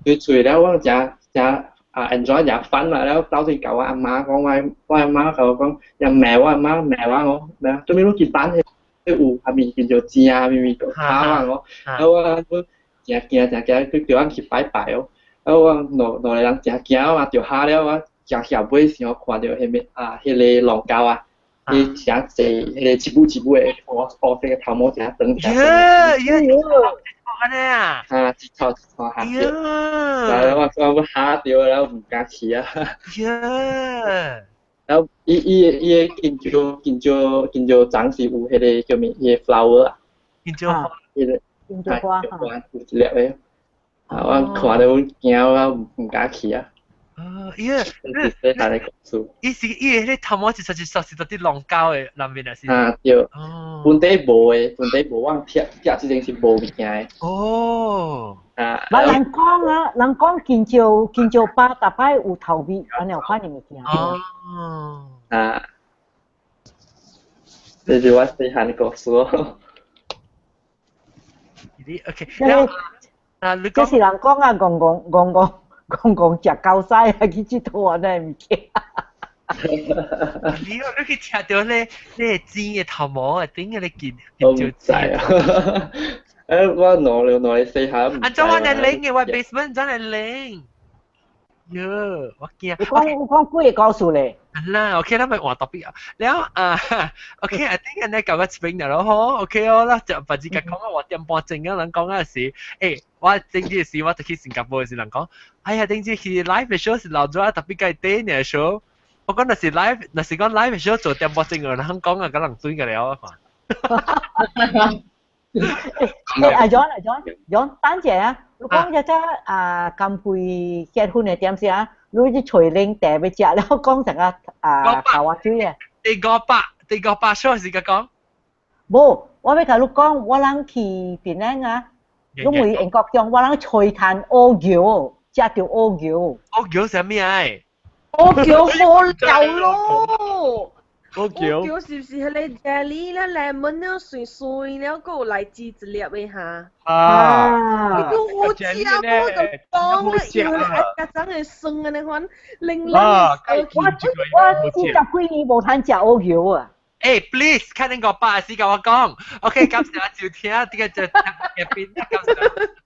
脆脆了我誠誠啊 enjoy 誠 fun 嘛，了走去共我阿媽講，我我阿媽共我講，又罵我阿媽罵我講，咩啊？做咩你去挽彼？有啥物叫做錢啊，啥物就卡啊我，啊我我誠驚誠驚，去叫阮去拜拜哦，啊我兩兩個人誠驚嘛，著嚇了我，誠下尾時候看著彼個啊，彼個龍狗啊，伊誠濟，彼個一母一母的烏烏色的頭毛誠長誠長。耶耶，按呢啊！啊，一撮一撮嚇著，然後我我嚇著，然後毋敢去啊。耶！然後伊伊伊个金蕉金蕉金蕉長是有彼個叫咩？伊個 flower 啊，金蕉花，彼個金蕉花，有一粒个，啊，我看著阮驚，我毋敢去啊。啊，伊個，細漢的故事。伊是伊个彼頭毛一撮一撮是佇龍溝的內面啊是。啊對，本底無的，本底無，我拆拆這陣是無物件的。哦。啊。無人講啊，人講金蕉金蕉巴逐擺有頭味，按呢有款的物件。哦。啊。這是我細漢的故事哦。你 OK？啊，你這是人講啊，戇戇戇戇。講講食狗屎啊，去佚佗安尼物件。你你去食著咧，咧煎的頭毛啊，頂個咧見我毋知啊。誒，我兩兩個細漢。按怎我來冷的，我 basement 怎來冷？喲，我驚。有講有講幾個故事咧？啦，OK，咱咪換 topic 啊。了啊，OK，I think 按呢講到這邊了吼，OK 哦，啦就把這個講啊，我點半鐘啊，人講啊是，欸，我頂日時我去新加坡時人講，哎呀，頂日去 live show 是老早特別計短嘅 show，我講若是 live，若是講 live show 做點半鐘啊，人講啊，個人轉個了啊。誒，阿 John 阿 John John，等陣啊，你講一隻啊金佩結婚嘅點先啊？你去隨拎茶要食，然後講成個啊頭啊水啊。第五百小時嘅講。無，我欲共你講，我人去檳城啊，你問英國中，我人吹炭烏橋，食著烏橋。烏橋啥物啊？烏橋好料咯！烏橋烏橋是毋是彼個 jelly 了 lemon 了碎碎了，閣有荔枝一粒的哈？啊！彼個好食，我就講了，因為阿家長會酸的那款，零零。我我四十幾年無通食烏橋啊！誒，please，看恁個爸時甲我講，OK，感謝阿趙聽，這個就入邊，感謝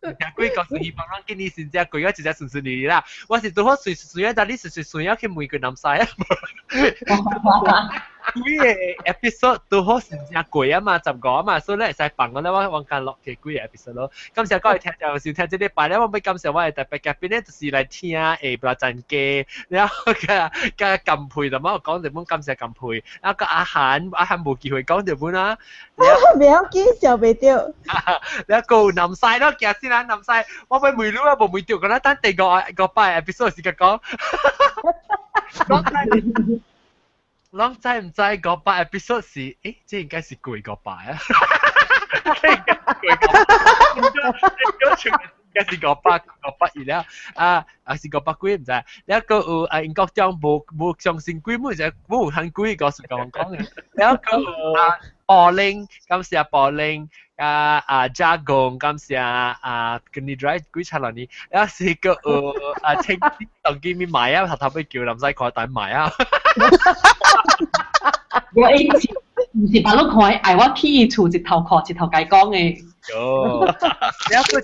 聽幾個是希望咱今年先正過個一隻順順利利啦。我是拄好隨隨啊，但你隨隨隨啊去問個南西啊。幾個 episode 拄好先正過啊嘛，15啊嘛，所以咧會使放我咧，我往間落去幾個 episode 咯。感謝各位聽眾收聽這禮拜咧，我欲感謝我的特別嘉賓咧，就是來聽下晡陣家，然後佮佮金佩，同埋我講日本感謝金佩，啊個阿韓阿韓無機會講日本啊。袂要緊，笑袂著。你個南西咯，驚死啦南西，我欲問你啊，無問著，我等第五擺 episode 時間講。攏知毋知500 episode 是？誒，這應該是過500啊！這應該是過500，應該是500 501了。啊，啊是500幾毋知。了閣有啊，英國長無無相信鬼，每隻無有通鬼故事共我講的。了閣有啊，寶玲，感謝寶玲。啊啊，加工感謝啊，跟你 drive 幾差兩年，了是閣有啊，清當今咪買啊，頭頭欲叫林西看等買啊。我伊是毋是別路看，愛我去伊厝一頭看一頭共伊講的。喲，了閣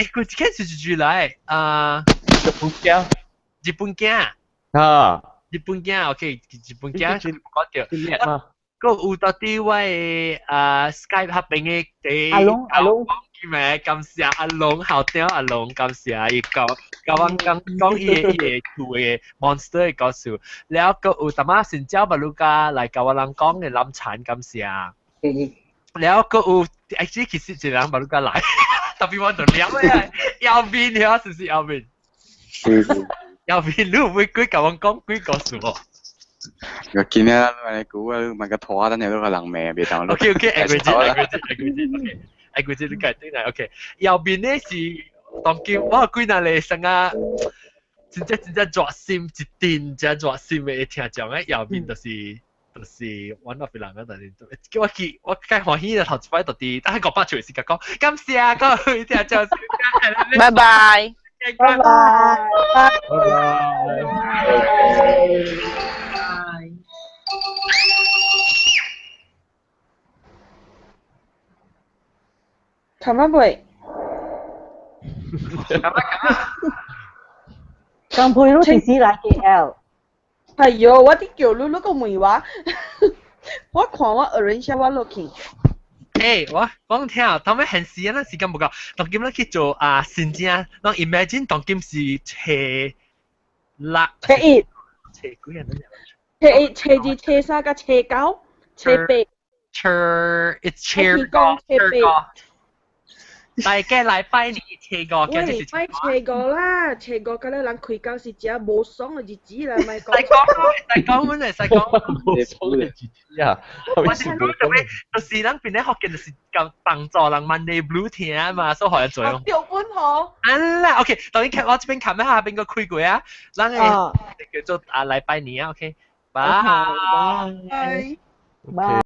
一個一個是一句來啊，日本囝，日本囝啊，日本囝，OK，日本囝講著。嘛。閣有到底我的啊 Skype 彼邊的第阿龍阿龍，咩？感謝阿龍，校長阿龍，感謝伊講，共我講講伊的伊的厝的 monster 的故事，了閣有淡仔新椒巴魯加來共我人講的林產，感謝。了閣有，actually 其實一個人巴魯加來，特別我就念的，要面遐是毋是要面？要面，你有欲幾共我講幾故事無？我見啊，你估啊，問個拖等你都個人命，別當。 OK OK，下個節，下個節，下個節，OK，下個節你計轉來 OK。右邊呢是當今我幾若個生啊，真正真正熱心一定真熱心的聽眾咧，右邊就是 one of 人啊，但是叫我記我較歡喜的頭一擺就佇，但係500出時間講，感謝各位聽眾，拜拜，拜拜，拜拜。冚啊未？冚啊冚啊！金佩你幾時來 KL？哎喲，我佇叫你，你閣問我，我看我 arrange 我落去。欸，我講聽，當欲現時啊，咱時間無夠，當今咱去做啊，新正，咱 imagine 當今是初六、初一、初幾啊？初一、初二、初三、佮初九、初八。初一、初五、初五。大家來拜年初五，喂，拜初五啦，初五佮你人開工是誠無爽的日子啦，莫講。使講，使講，阮會使講。無爽的日子啊！我是講做咩？就是咱邊咧福建就是共幫助人 Monday Blue 聽嘛，所以予人做。對本吼。啊啦，OK，當然看我這邊看咩下邊個開過啊，咱個叫做啊來拜年啊，OK，拜拜拜。